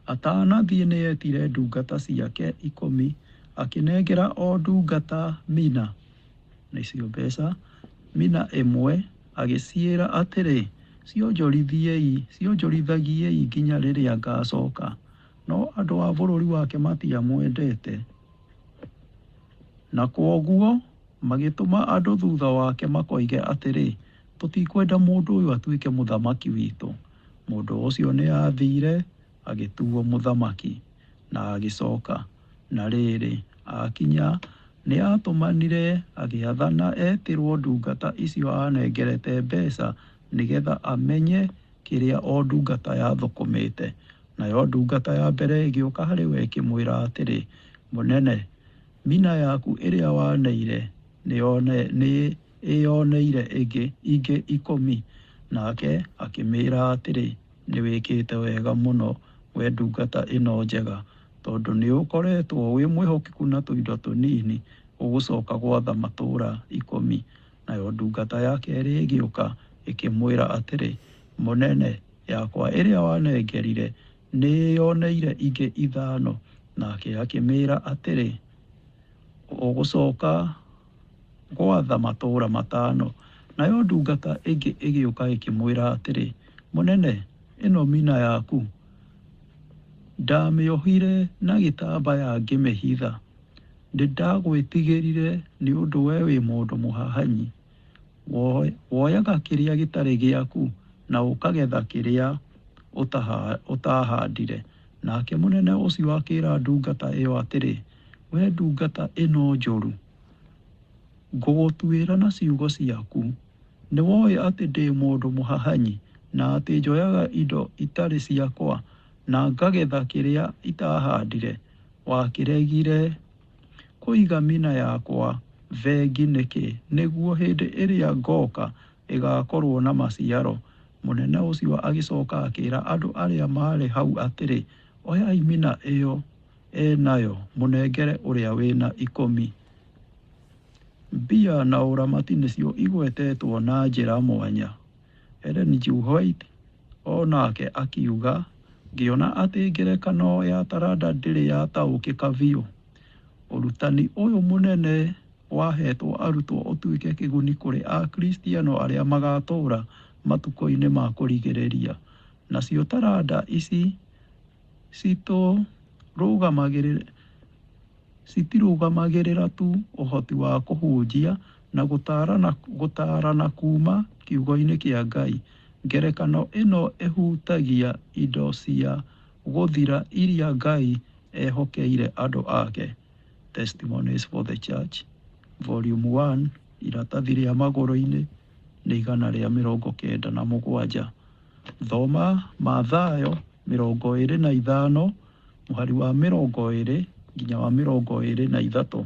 S2: Atanathiĩ nĩ eetire ndungata ciake 10, akĩnengera o ndungata mina, nĩcio mbeca, mina ĩmwe, agĩciĩra atĩrĩ, cionjorithagiei nginya rĩrĩa ngaacoka. No andũ a bũrũri wake matiamwendete, na kwoguo magĩtũma andũ thutha wake makoige atĩrĩ, tũtikwenda mũndũ ũyũ atuĩke mũthamaki witũ. Mũndũ ũcio nĩ aathire agĩtuo mũthamaki na agĩcoka. Na rĩrĩ, akinya nĩ aatũmanire agĩathana etĩrwo ndungata icio aanengerete mbeca nĩgetha amenye kĩrĩa o ndungata yathũkũmĩte. Nayo ndungata ya mbere ĩgĩũka harĩ we ĩkĩmwĩra atĩrĩ, mũnene, mina yaku ĩrĩa waneire nĩ ĩyoneire ingĩ 10. Nake akĩmĩĩra atĩrĩ, nĩ wĩkĩte wega mũno, we ndungata ĩno njega, tondũ nĩ ũkoretwo wĩ mwĩhokeku na tũindo tũnini, ũgũcoka gwatha matũũra 10. Nayo ndungata ya kerĩ ĩgĩũka ĩkĩmwĩra atĩrĩ, mũnene, yakwa ĩrĩa wanengerire nĩ ĩyoneire ingĩ 5. Nake akĩmĩĩra atĩrĩ, ũgũcoka gwatha matũũra 5. Nayo ndungata ĩngĩ ĩgĩũka ĩkĩmwĩra atĩrĩ, mũnene, ĩno mina yaku, ndamĩohire na gĩtambaya ngĩmĩhitha. Nĩndagwĩtigĩrire nĩ ũndũ we wĩ mũndũ mũhahanyi. Woyaga kĩrĩa gĩtarĩ gĩaku na ũkagetha kĩrĩa ũtahandire. Nake mũnene ũcio akĩĩra ndungata ĩyo atĩrĩ, we ndungata ĩno njũru, ngũgũtuĩra na ciugo ciaku. Nĩ woĩ atĩ ndĩ mũndũ mũhahanyi na atĩ njoyaga indo itarĩ ciakwa na ngagetha kĩrĩa itahandire. Wakĩregire kũiga mina yakwa bengi nĩkĩ nĩguo hĩndĩ ĩrĩa ngoka ĩgaakorwo na maciaro. Mũnene ũcio agĩcoka akĩĩra andũ arĩa maarĩ hau atĩrĩ, oyai mina ĩyo enayo mũnengere ũrĩa wĩna 10. Mbia na ũramati nĩcio igwetetwo na njĩra mwanya. Ellen G. White o nake akiuga, ngĩona atĩ ngerekano ya taranda ndĩrĩ yataũkĩka biũ. Ũrutani ũyũ mũnene wahetwo arutwo ũtuĩke kĩguni kũrĩ Akristiano arĩa magatũũra matukũ-inĩ ma kũrigĩrĩria. Nacio taranda ici citirũgamagĩrĩra tu ũhoti wa kũhunjia na gũtaarana kuuma kiugo-inĩ kĩa Ngai. Ngerekano ĩno ĩhutagia indo cia gũthira iria Ngai ehokeire andũ ake. Testimonies for the Church, Volume 1, iratathi rĩa magũrũ-inĩ nĩ 197. Thoma Mathayo 25 mũhari wa 20 nginya wa 23.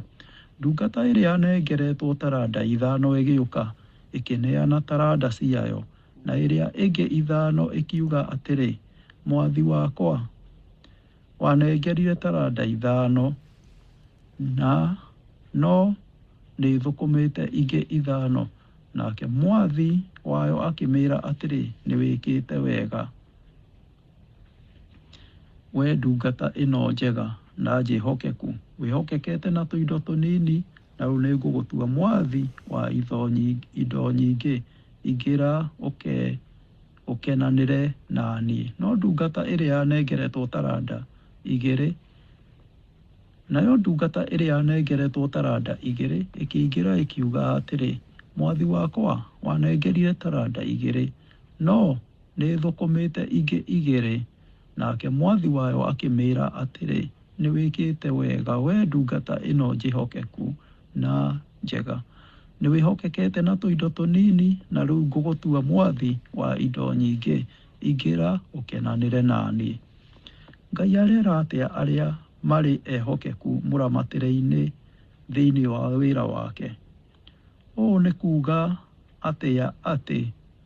S2: Ndungata ĩrĩa yanengeretwo taranda 5 ĩgĩũka ĩkĩneana taranda ciayo, na ĩrĩa ĩngĩ 5 ĩkiuga atĩrĩ, mwathi wakwa, wanengerire taranda 5, na no nĩthũkũmĩte ingĩ 5. Nake mwathi wayo akĩmĩĩra atĩrĩ, nĩ wĩkĩte wega, we ndungata ĩno njega na njĩhokeku, wĩhokekete na tũindo tũnini, na rĩu nĩngũgũtua mwathi wa indo nyingĩ, ingĩra ũkenanĩre na niĩ. No ndungata ĩrĩa yanengeretwo taranda 2, nayo ndungata ĩrĩa yanengeretwo taranda 2 ĩkĩingĩra ĩkiuga atĩrĩ, mwathi wakwa, wanengerire taranda 2, no nĩthũkũmĩte ingĩ 2. Nake mwathi wayo akĩmĩĩra atĩrĩ, Nĩwĩkĩte wega, wee ndungata ĩno njĩhokeku na njega. Nĩwĩhokekete na tũindo tũnini, na rĩu ngũgũtua mwathi wa indo nyingĩ. Ingĩra ũkenanĩre na niĩ. Ngai arera atĩa arĩa marĩ ehokeku mũramatĩre-inĩ thĩinĩ wa wĩra wake? Ũũ nĩ kuuga atĩa atĩ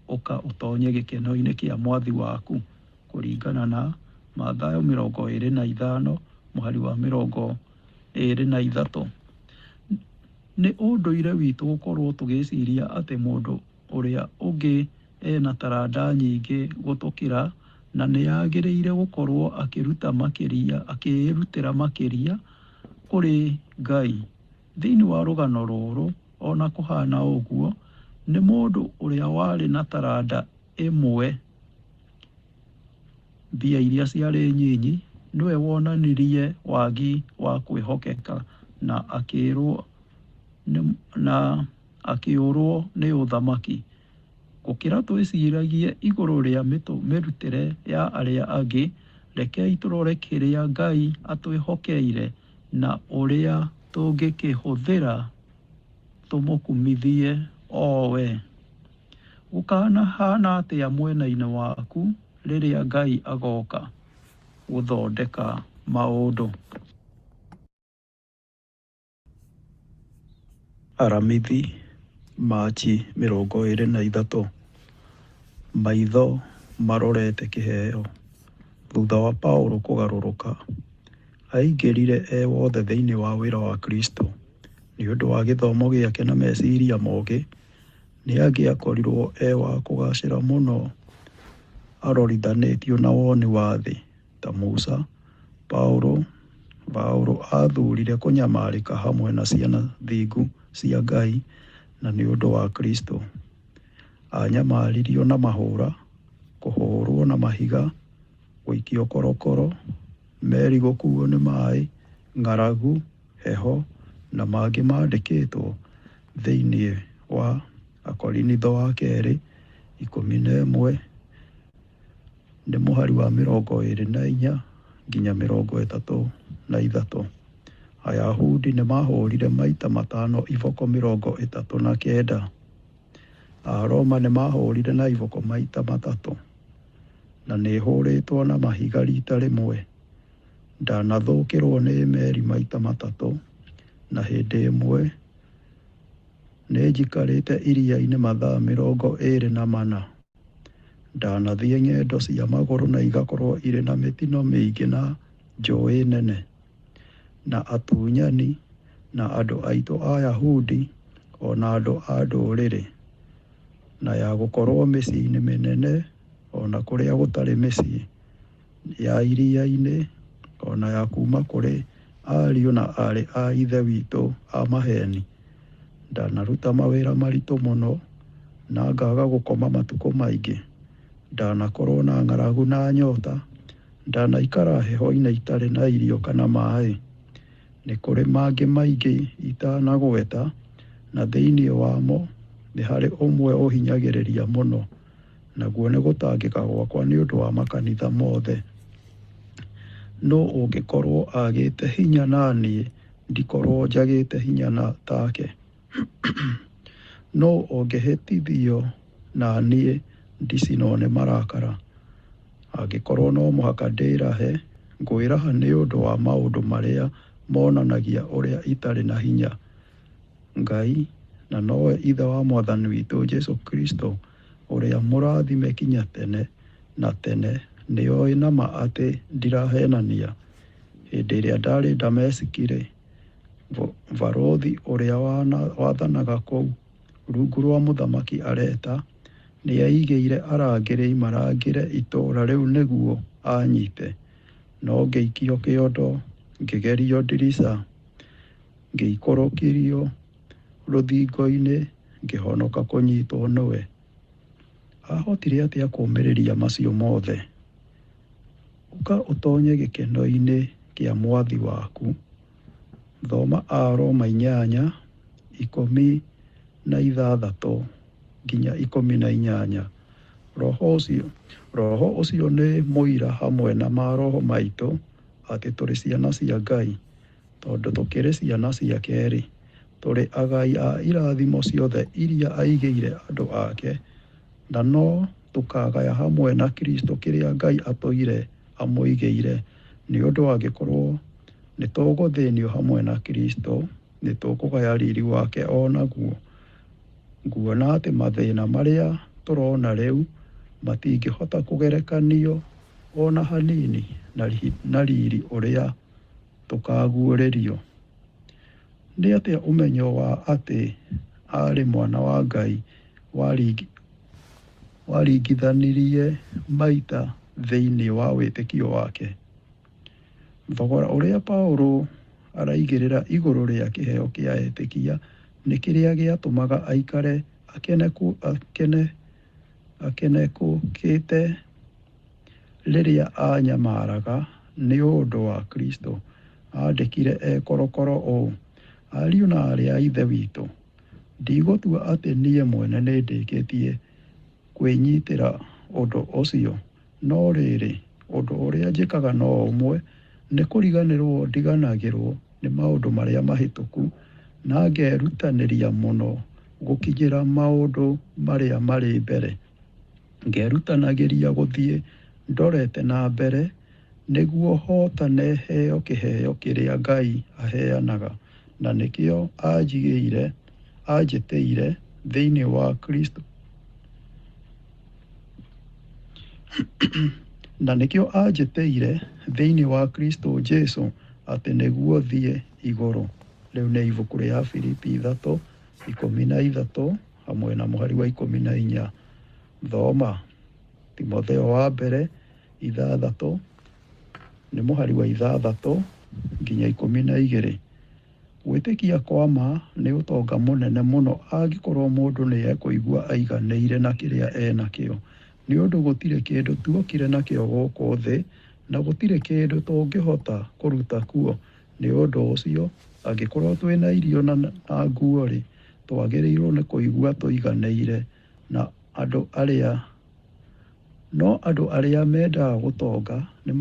S2: ũka ũtonye gĩkeno-inĩ kĩa mwathi waku? Kũringana na Mathayo 25 mũhari wa 23. Nĩ ũndũire witũ gũkorwo tũgĩciria atĩ mũndũ ũrĩa ũngĩ ena taranda nyingĩ gũtũkĩra na nĩagĩrĩire gũkorwo akĩruta makĩria akĩĩrutĩra makĩria kũrĩ Ngai. Thĩinĩ wa rũgano rũrũ ona kũhana ũguo, nĩ mũndũ ũrĩa warĩ na taranda ĩmwe, mbia iria ciarĩ nyinyi, nĩwe wonanirie wagi wa kwĩhokeka na akĩrwo na akĩũrwo nĩ ũthamaki. Gũkĩra twĩciragie igũrũ rĩa mĩrutĩre ya arĩa angĩ, rekei tũrore kĩrĩa Ngai atwĩhokeire na ũrĩa tũngĩkĩhũthĩra tũmũkumithie o we. Gũkanahana atĩa mwena-inĩ waku rĩrĩa Ngai agoka gũthondeka maũndũ? Aramithi, Machi 23. Maitho marorete kĩheo. Thutha wa Paulo kũgarũrũka, aingĩrire e wothe thĩinĩ wa wĩra wa Kristo. Nĩ ũndũ wa gĩthomo gĩake na meciria mogĩ, nĩ angĩakorirũo e wa kũgaacĩra mũno arorithanĩtio na woni wa thĩ. Ta Musa, Paulo Paulo aathurire kũnyamarĩka hamwe na ciana thingu cia Ngai na nĩ ũndũ wa Kristo. Anyamaririo na mahũra, kũhũrũo na mahiga, gũikio korokoro, meri gũkuo nĩ maĩ, ng'aragu, heho, na mangĩ mandĩkĩtwo thĩinĩ wa Akorinitho wa kerĩ 11 nĩ mũhari wa 24 nginya 33. Ayahudi nĩ mahũrire maita matano iboko 39. Aroma nĩ mahũrire na iboko maita matatũ. Na nĩ hũrĩtwo na mahiga rita rĩmwe. Ndanathũkĩrwo nĩ meri maita matatũ, na hĩndĩ ĩmwe nĩ njikarĩte iria-inĩ mathaa 24. Ndanathiĩ ng'endo cia magũrũ na igakorwo irĩ na mĩtino mĩingĩ na njũĩ nene, na atunyani, na andũ aitũ Ayahudi o na andũ a ndũrĩrĩ, na ya gũkorwo mĩciĩ-inĩ mĩnene o na kũrĩa gũtarĩ mĩciĩ, ya iria-inĩ o na ya kuuma kũrĩ ariũ na aarĩ a Ithe witũ a maheeni. Ndanaruta mawĩra maritũ mũno na ngaga gũkoma matukũ maingĩ. Ndanakorwo na ng'aragu na nyota, ndanaikara heho-inĩ itarĩ na irio kana maĩ. Nĩ kũrĩ mangĩ maingĩ itanagweta, na thĩinĩ wamo nĩ harĩ ũmwe ũhinyagĩrĩria mũno, naguo nĩ gũtangĩka gwakwa nĩ ũndũ wa makanitha mothe. Nũ ũngĩkorwo agĩte hinya na niĩ ndikorwo njagĩte hinya na take? Nũ ũngĩhĩtithio na niĩ ndicinwo nĩ marakara? Angĩkorwo no mũhaka ndĩĩrahe, ngwĩraha nĩ ũndũ wa maũndũ marĩa monanagia ũrĩa itarĩ na hinya. Ngai, na nowe Ithe wa Mwathani witũ Jesu Kristo, ũrĩa mũrathime kinya tene na tene, nĩoĩ na ma atĩ ndirahenania. Hĩndĩ ĩrĩa ndarĩ Dameski-rĩ, barũthi ũrĩa wathanaga kũu rungu rwa mũthamaki Areta nĩaigĩire arangĩri marangĩre itũũra rĩu nĩguo anyite. No ngĩikio kĩondo, ngĩgerio ndirica, ngĩikũrũkirio rũthingo-inĩ, ngĩhonoka kũnyitwo nĩwe. Ahotire atĩa kũũmĩrĩria macio mothe? Ũka ũtonye gĩkeno-inĩ kĩa mwathi waku. Thoma Aroma 8 16 nginya 18. Roho ũcio nĩ mũira hamwe na maroho maitũ Atĩ tũrĩ ciana cia Ngai. Tondũ tũkĩrĩ ciana ciake-rĩ, tũrĩ agai a irathimo ciothe iria aigĩire andũ ake, na no tũkagaya hamwe na Kristo kĩrĩa Ngai atũire amũigĩire, nĩ ũndũ angĩkorwo nĩtũgũthĩnio hamwe na Kristo, nĩtũkũgaya riri wake o naguo. Nguona atĩ mathĩna marĩa tũrona rĩu matingĩhota kũgerekanio o na hanini na riri ũrĩa tũkaguũrĩrio. Nĩ atĩa ũmenyo wa atĩ aarĩ mwana wa Ngai waringithanirie maita thĩinĩ wa wĩtĩkio wake? Thogora ũrĩa Paulo araigĩrĩra igũrũ rĩa kĩheo kĩa etĩkia nĩ kĩrĩa gĩatũmaga aikare akenekũkĩte rĩrĩa aanyamaraga nĩ ũndũ wa Kristo. Aandĩkire e korokoro ũũ: "Ariũ na aarĩ a Ithe witũ, ndigũtua atĩ niĩ mwene nĩndĩkĩtie kwĩnyitĩra ũndũ ũcio, no rĩrĩ, ũndũ ũrĩa njĩkaga no ũmwe, nĩ kũriganĩrwo ndiganagĩrwo nĩ maũndũ marĩa mahĩtũku, na ngerutanĩria mũno gũkinyĩra maũndũ marĩa marĩ mbere. Ngerutanagĩria gũthiĩ ndorete na mbere, nĩguo hootane heo kĩheo kĩrĩa Ngai aheanaga, na nĩkĩo anjĩtĩire thĩinĩ wa Kristo na nĩkĩo anjĩtĩire thĩinĩ wa Kristo Jesu atĩ nĩguo thiĩ igũrũ." Rĩu nĩ ibuku rĩa Filipi 3:13 hamwe na mũhari wa 14. Thoma Timotheo wa mbere 6 nĩ mũhari wa 6 nginya 12. Gwĩtĩkia kwa ma nĩ ũtonga mũnene mũno angĩkorwo mũndũ nĩ ekũigua aiganĩire na kĩrĩa e nakĩo, nĩ ũndũ gũtirĩ kĩndũ tuokire nakĩo gũkũ thĩ, na gũtirĩ kĩndũ tũngĩhota kũruta kuo. Nĩ ũndũ ũcio, angĩkorwo twĩna irio na nguo-rĩ, twagĩrĩirwo nĩ kũigua tũiganĩire. Na andũ arĩa no andũ arĩa mendaga gũtonga nĩ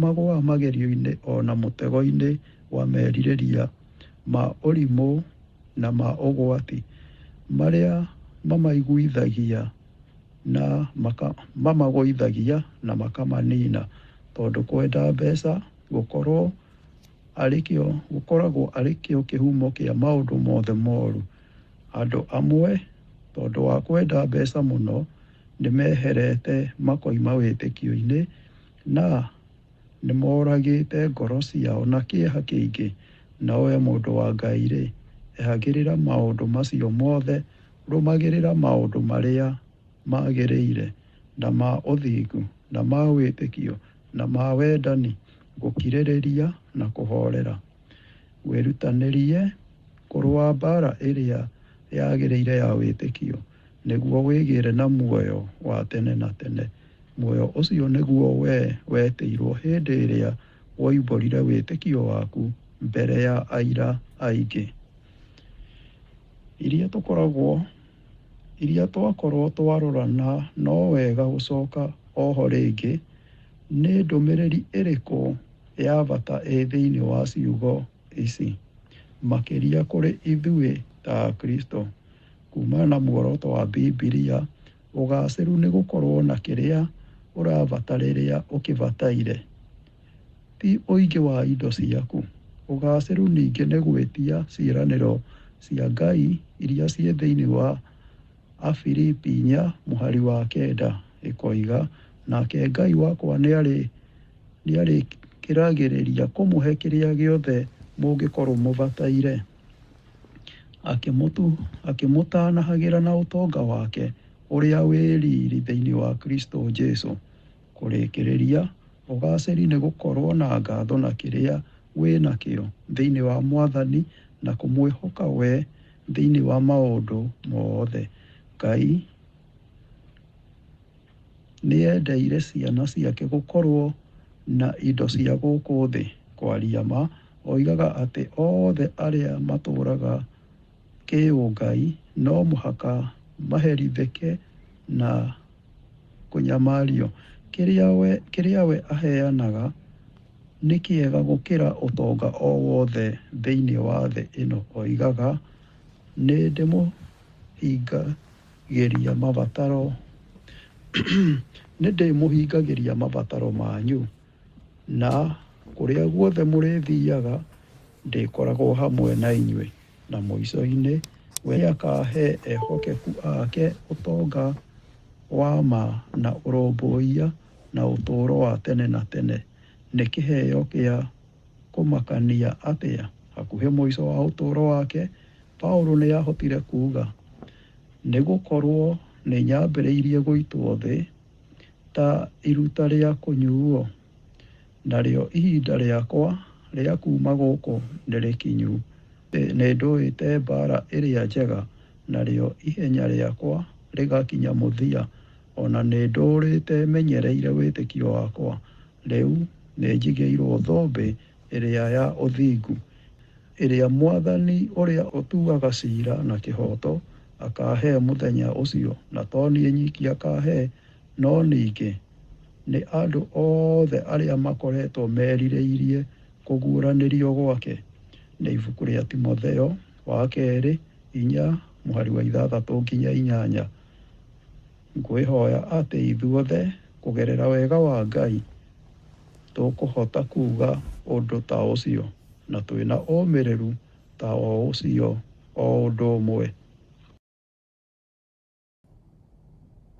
S2: magũaga magerio-inĩ o na mũtego-inĩ wa merirĩria ma ũrimũ na ma ũgwati, marĩa mamaiguithagia na mamagũithagia na makamanina, tondũ kwenda mbeca gũkoragwo arĩ kĩo kĩhumo kĩa maũndũ mothe moru. Andũ amwe, tondũ wa kwenda mbeca mũno, nĩ meherete makoima wĩtĩkio-inĩ na nĩmoragĩte ngoro ciao na kĩeha kĩingĩ. No we mũndũ wa Ngai-rĩ, ehagĩrĩra maũndũ macio mothe, rũmagĩrĩra maũndũ marĩa magĩrĩire, na ma ũthingu, na ma wĩtĩkio, na ma wendani, gũkirĩrĩria na kũhoorera. Wĩrutanĩrie kũrũa mbaara ĩrĩa yagĩrĩire ya wĩtĩkio, nĩguo wĩgĩre na muoyo wa tene na tene. Muoyo ũcio nĩguo wee wetĩirwo hĩndĩ ĩrĩa woimbũrire wĩtĩkio waku mbere ya aira aingĩ. Iria tũkoragwo iria twakorwo twarora na no wega gũcoka oho rĩngĩ. Nĩ ndũmĩrĩri ĩrĩkũ ya bata ĩ thĩinĩ wa ciugo ici, makĩria kũrĩ ithuĩ ta Akristo? Kumana na muoroto wa Bibilia, ũgaacĩru nĩ gũkorwo na kĩrĩa ũrabata rĩrĩa ũkĩbataire, ti ũingĩ wa indo ciaku. Ũgaacĩru ningĩ nĩ gwĩtia ciĩranĩro cia Ngai iria ciĩ thĩinĩ wa Afilipi 4 mũhari wa 9, ĩkoiga, "Nake Ngai wakwa nĩarĩkĩragĩrĩria kũmũhe kĩrĩa gĩothe mũngĩkorwo mũbataire, akĩmũtanahagĩra na ũtonga wake ũrĩa wĩ riri thĩinĩ wa Kristo Jesu." Kũrĩkĩrĩria, ũgaacĩri nĩ gũkorwo na ngatho na kĩrĩa wĩ nakĩo thĩinĩ wa Mwathani na kũmwĩhoka we thĩinĩ wa maũndũ mothe. Ngai nĩendeire ciana ciake gũkorwo na indo cia gũkũ thĩ. Kwaria ma, oigaga atĩ othe arĩa matũũraga kĩũngai no mũhaka maherithĩke na kũnyamario. Kĩrĩa we aheanaga Nĩ kĩega gũkĩra ũtonga o wothe thĩinĩ wa thĩ ĩno. Oigaga, nĩ ndĩmũhingagĩria mabataro nĩ ndĩmũhingagĩria mabataro manyu, na kũrĩa guothe mũrĩthiaga ndĩkoragwo hamwe na inyuĩ. Na mũico-inĩ, we nĩakahe ehokeku ake ũtonga wa ma na ũrũmbũiya na ũtũũro wa tene na tene. Nĩ kĩheo kĩa kũmakania atĩa! Hakuhĩ mũico wa ũtũũro wake, Paulo nĩ aahotire kuuga, nĩ gũkorũo nĩ nyambĩrĩirie gũitwo thĩ ta iruta rĩa kũnyuuo, narĩo ihinda rĩakwa rĩa kuuma gũkũ nĩ rĩkinyu. Nĩ ndũĩte mbaara ĩrĩa njega, narĩo ihenya rĩakwa rĩgakinya mũthia, o na nĩ ndũũrĩte menyereire wĩtĩkio wakwa. Rĩu nĩ njigĩirwo thũmbĩ ĩrĩa ya ũthingu, ĩrĩa Mwathani ũrĩa ũtuaga ciira na kĩhooto akaahe mũthenya ũcio, na to niĩ nyiki akaahe, no ningĩ nĩ andũ othe arĩa makoretwo merirĩirie kũguũranĩrio gwake. Nĩ ibuku rĩa Timotheo wa kerĩ 4 mũhari wa 6 nginya 8. Ngwĩhoya atĩ ithuothe kũgerera wega wa Ngai tũkũhota kuuga ũndũ ta ũcio, na twĩna ũmĩrĩru ta o ũcio o ũndũ ũmwe.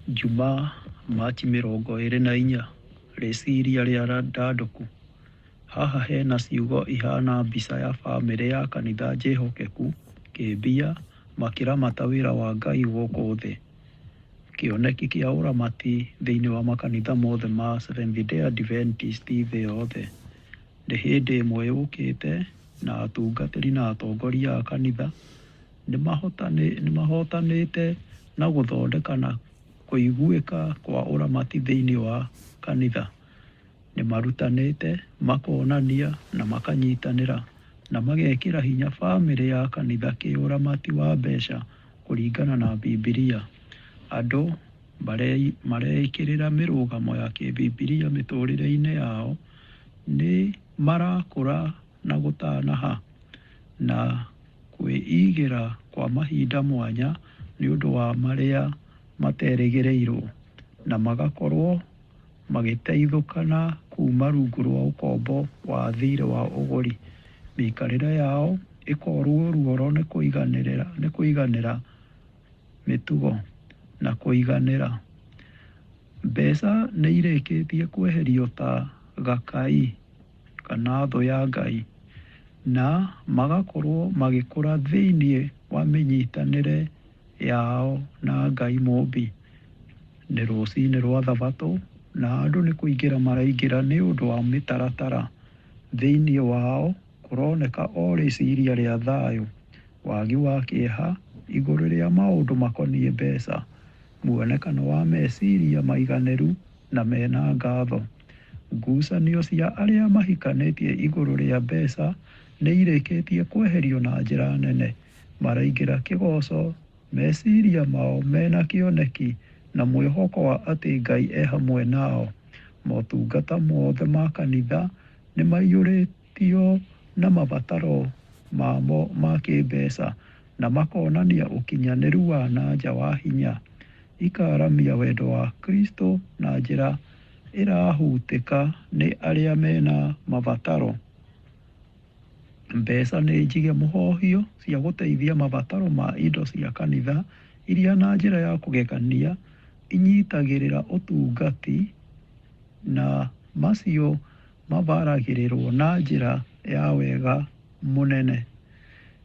S2: Njumaa, Machi 24, Rĩciria rĩa ndandũku. Haha hena ciugo ihana mbica ya bamĩrĩ ya kanitha njĩhokeku kĩmbia makĩramata wĩra wa Ngai gũkũ thĩ. Kĩoneki kĩa ũramati thĩinĩ wa makanitha mothe ma Seventh Day Adventist thĩ yothe. Nĩ hĩndĩ ĩmwe yũkĩte na atungatĩri na atongoria a kanitha nĩ mahotanĩte na gũthondeka na kũiguĩka kwa ũramati thĩinĩ wa kanitha. Nĩ marutanĩte, makonania na makanyitanĩra na magekĩra hinya bamĩrĩ ya kanitha kĩũramati wa mbeca kũringana na Bibilia. Andũ mareĩkĩrĩra mĩrũgamo ya kĩbibilia mĩtũrĩre-inĩ yao nĩ marakũra na gũtanaha na kwĩigĩra kwa mahinda mwanya nĩ ũndũ wa marĩa materĩgĩrĩirwo, na magakorwo magĩteithũkana kuma rungu rwa ũkombo wa thirĩ wa ũgũri. Mĩikarĩre yao ĩkorwo ruoro nĩ kũiganĩra mĩtugo na kũiganĩra. Mbeca nĩ irĩkĩtie kweherio ta gakai kana thũ ya Ngai, na magakorwo magĩkũra thĩinĩ wa mĩnyitanĩre yao na Ngai Mũũmbi. Nĩ rũcinĩ rwa thabatũ na andũ nĩ kũingĩra maraingĩra nĩ ũndũ wa mĩtaratara. Thĩinĩ wao kũroneka o rĩciria rĩa thayũ, wagi wa kĩeha igũrũ rĩa maũndũ makoniĩ mbeca, muonekano wa meciria maiganĩru na mena ngatho. Ngucanio cia arĩa mahikanĩtie igũrũ rĩa mbeca nĩ irĩkĩtie kweherio na njĩra nene. Maraingĩra kĩgoco, meciria mao mena kĩoneki na mwĩhoko wa atĩ Ngai e hamwe nao. Motungata mothe ma kanitha nĩ maiyũrĩtio na mabataro mamo ma kĩmbeca na makonania ũkinyanĩru wa na nja wa hinya. Ikaramia wendo wa Kristo na njĩra ĩrahutĩka nĩ arĩa mena mabataro. Mbeca nĩ njige mũhohio cia gũteithia mabataro ma indo cia kanitha iria na njĩra ya kũgegania inyitagĩrĩra ũtungati na macio mabaragĩrĩrwo na njĩra ya wega mũnene.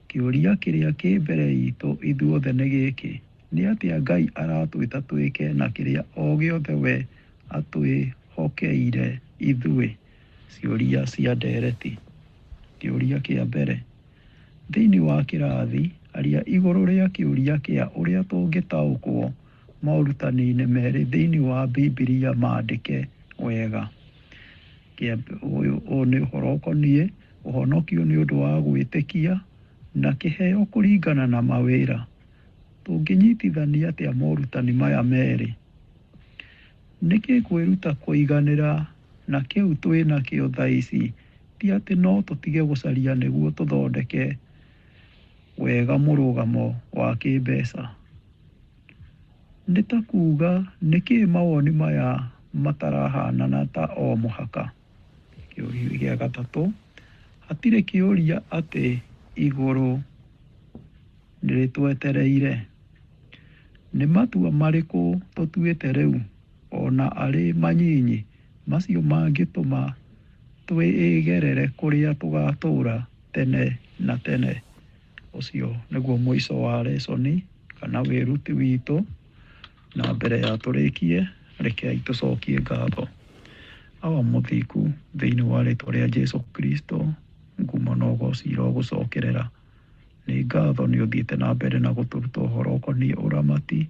S2: Kĩũria kĩrĩa kĩ mbere itũ ithuothe nĩ gĩkĩ: nĩ atĩa Ngai aratwĩta twĩke na kĩrĩa o gĩothe we atwĩhokeire ithuĩ? Ciũria cia ndereti. Kĩũria kĩa mbere. Thĩinĩ wa kĩrathi, aria igũrũ rĩa kĩũria kĩa ũrĩa tũngĩtaũkwo morutani-inĩ merĩ thĩinĩ wa Bibilia maandĩke wega. Ũyũ nĩ ũhoro ũkoniĩ ũhonokio nĩ ũndũ wa gwĩtĩkia na kĩheo kũringana na mawĩra. Tũngĩnyitithania atĩa morutani maya merĩ? Nĩkĩ kwĩruta kũiganĩra na kĩu twĩ nakĩo thaa ici Ti atĩ no tũtige gũcaria nĩguo tũthondeke wega mũrũgamo wa kĩmbeca? Nĩ ta kuuga nĩkĩ mawoni maya matarahanana ta o mũhaka? Kĩũria gĩa gatatũ, hatirĩ kĩũria atĩ igũrũ nĩrĩtwetereire? Nĩ matua marĩkũ tũtuĩte rĩu, o na arĩ manyinyi, macio mangĩtũma twĩgerere kũrĩa tũgatũũra tene na tene? Ũcio nĩguo mũico wa lesson kana wĩruti witũ, na mbere ya tũrĩkie, rekei tũcokie ngatho. Awa mũthingu, thĩinĩ wa rĩtwa rĩa Jesu Kristo, ngumo na ũgoci irogũcokerera. Nĩ ngatho nĩ ũthiĩte na mbere na gũtũruta ũhoro ũkoniĩ ũramati,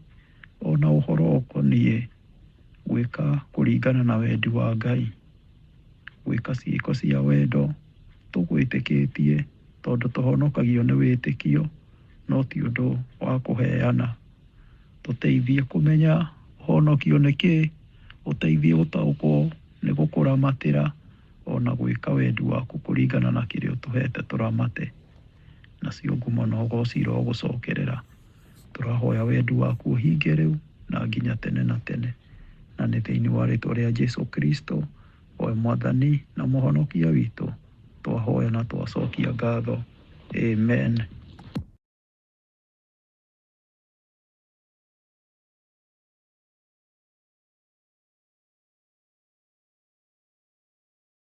S2: ona ũhoro ũkoniĩ gwĩka kũringana na wendi wa Ngai, gwĩka ciĩko cia wendo tũgwĩtĩkĩtie, tondũ tũhonokagio nĩ wĩtĩkio, no ti ũndũ wa kũheana. Tũteithie kũmenya ũhonokio nĩ kĩĩ, ũteithie gũtaũkwo nĩ gũkũramatĩra ona gwĩka wendi waku kũringana na kĩrĩa ũtũhete tũramate. Nacio ngumo na ũgoci irogũcokerera. Tũrahoya wendi waku ũhinge rĩu na nginya tene na tene, na nĩ thĩinĩ wa rĩtwa rĩa Jesu Kristo, we Mwathani na Mũhonokia witũ, twahoya na twacokia ngatho. Amen.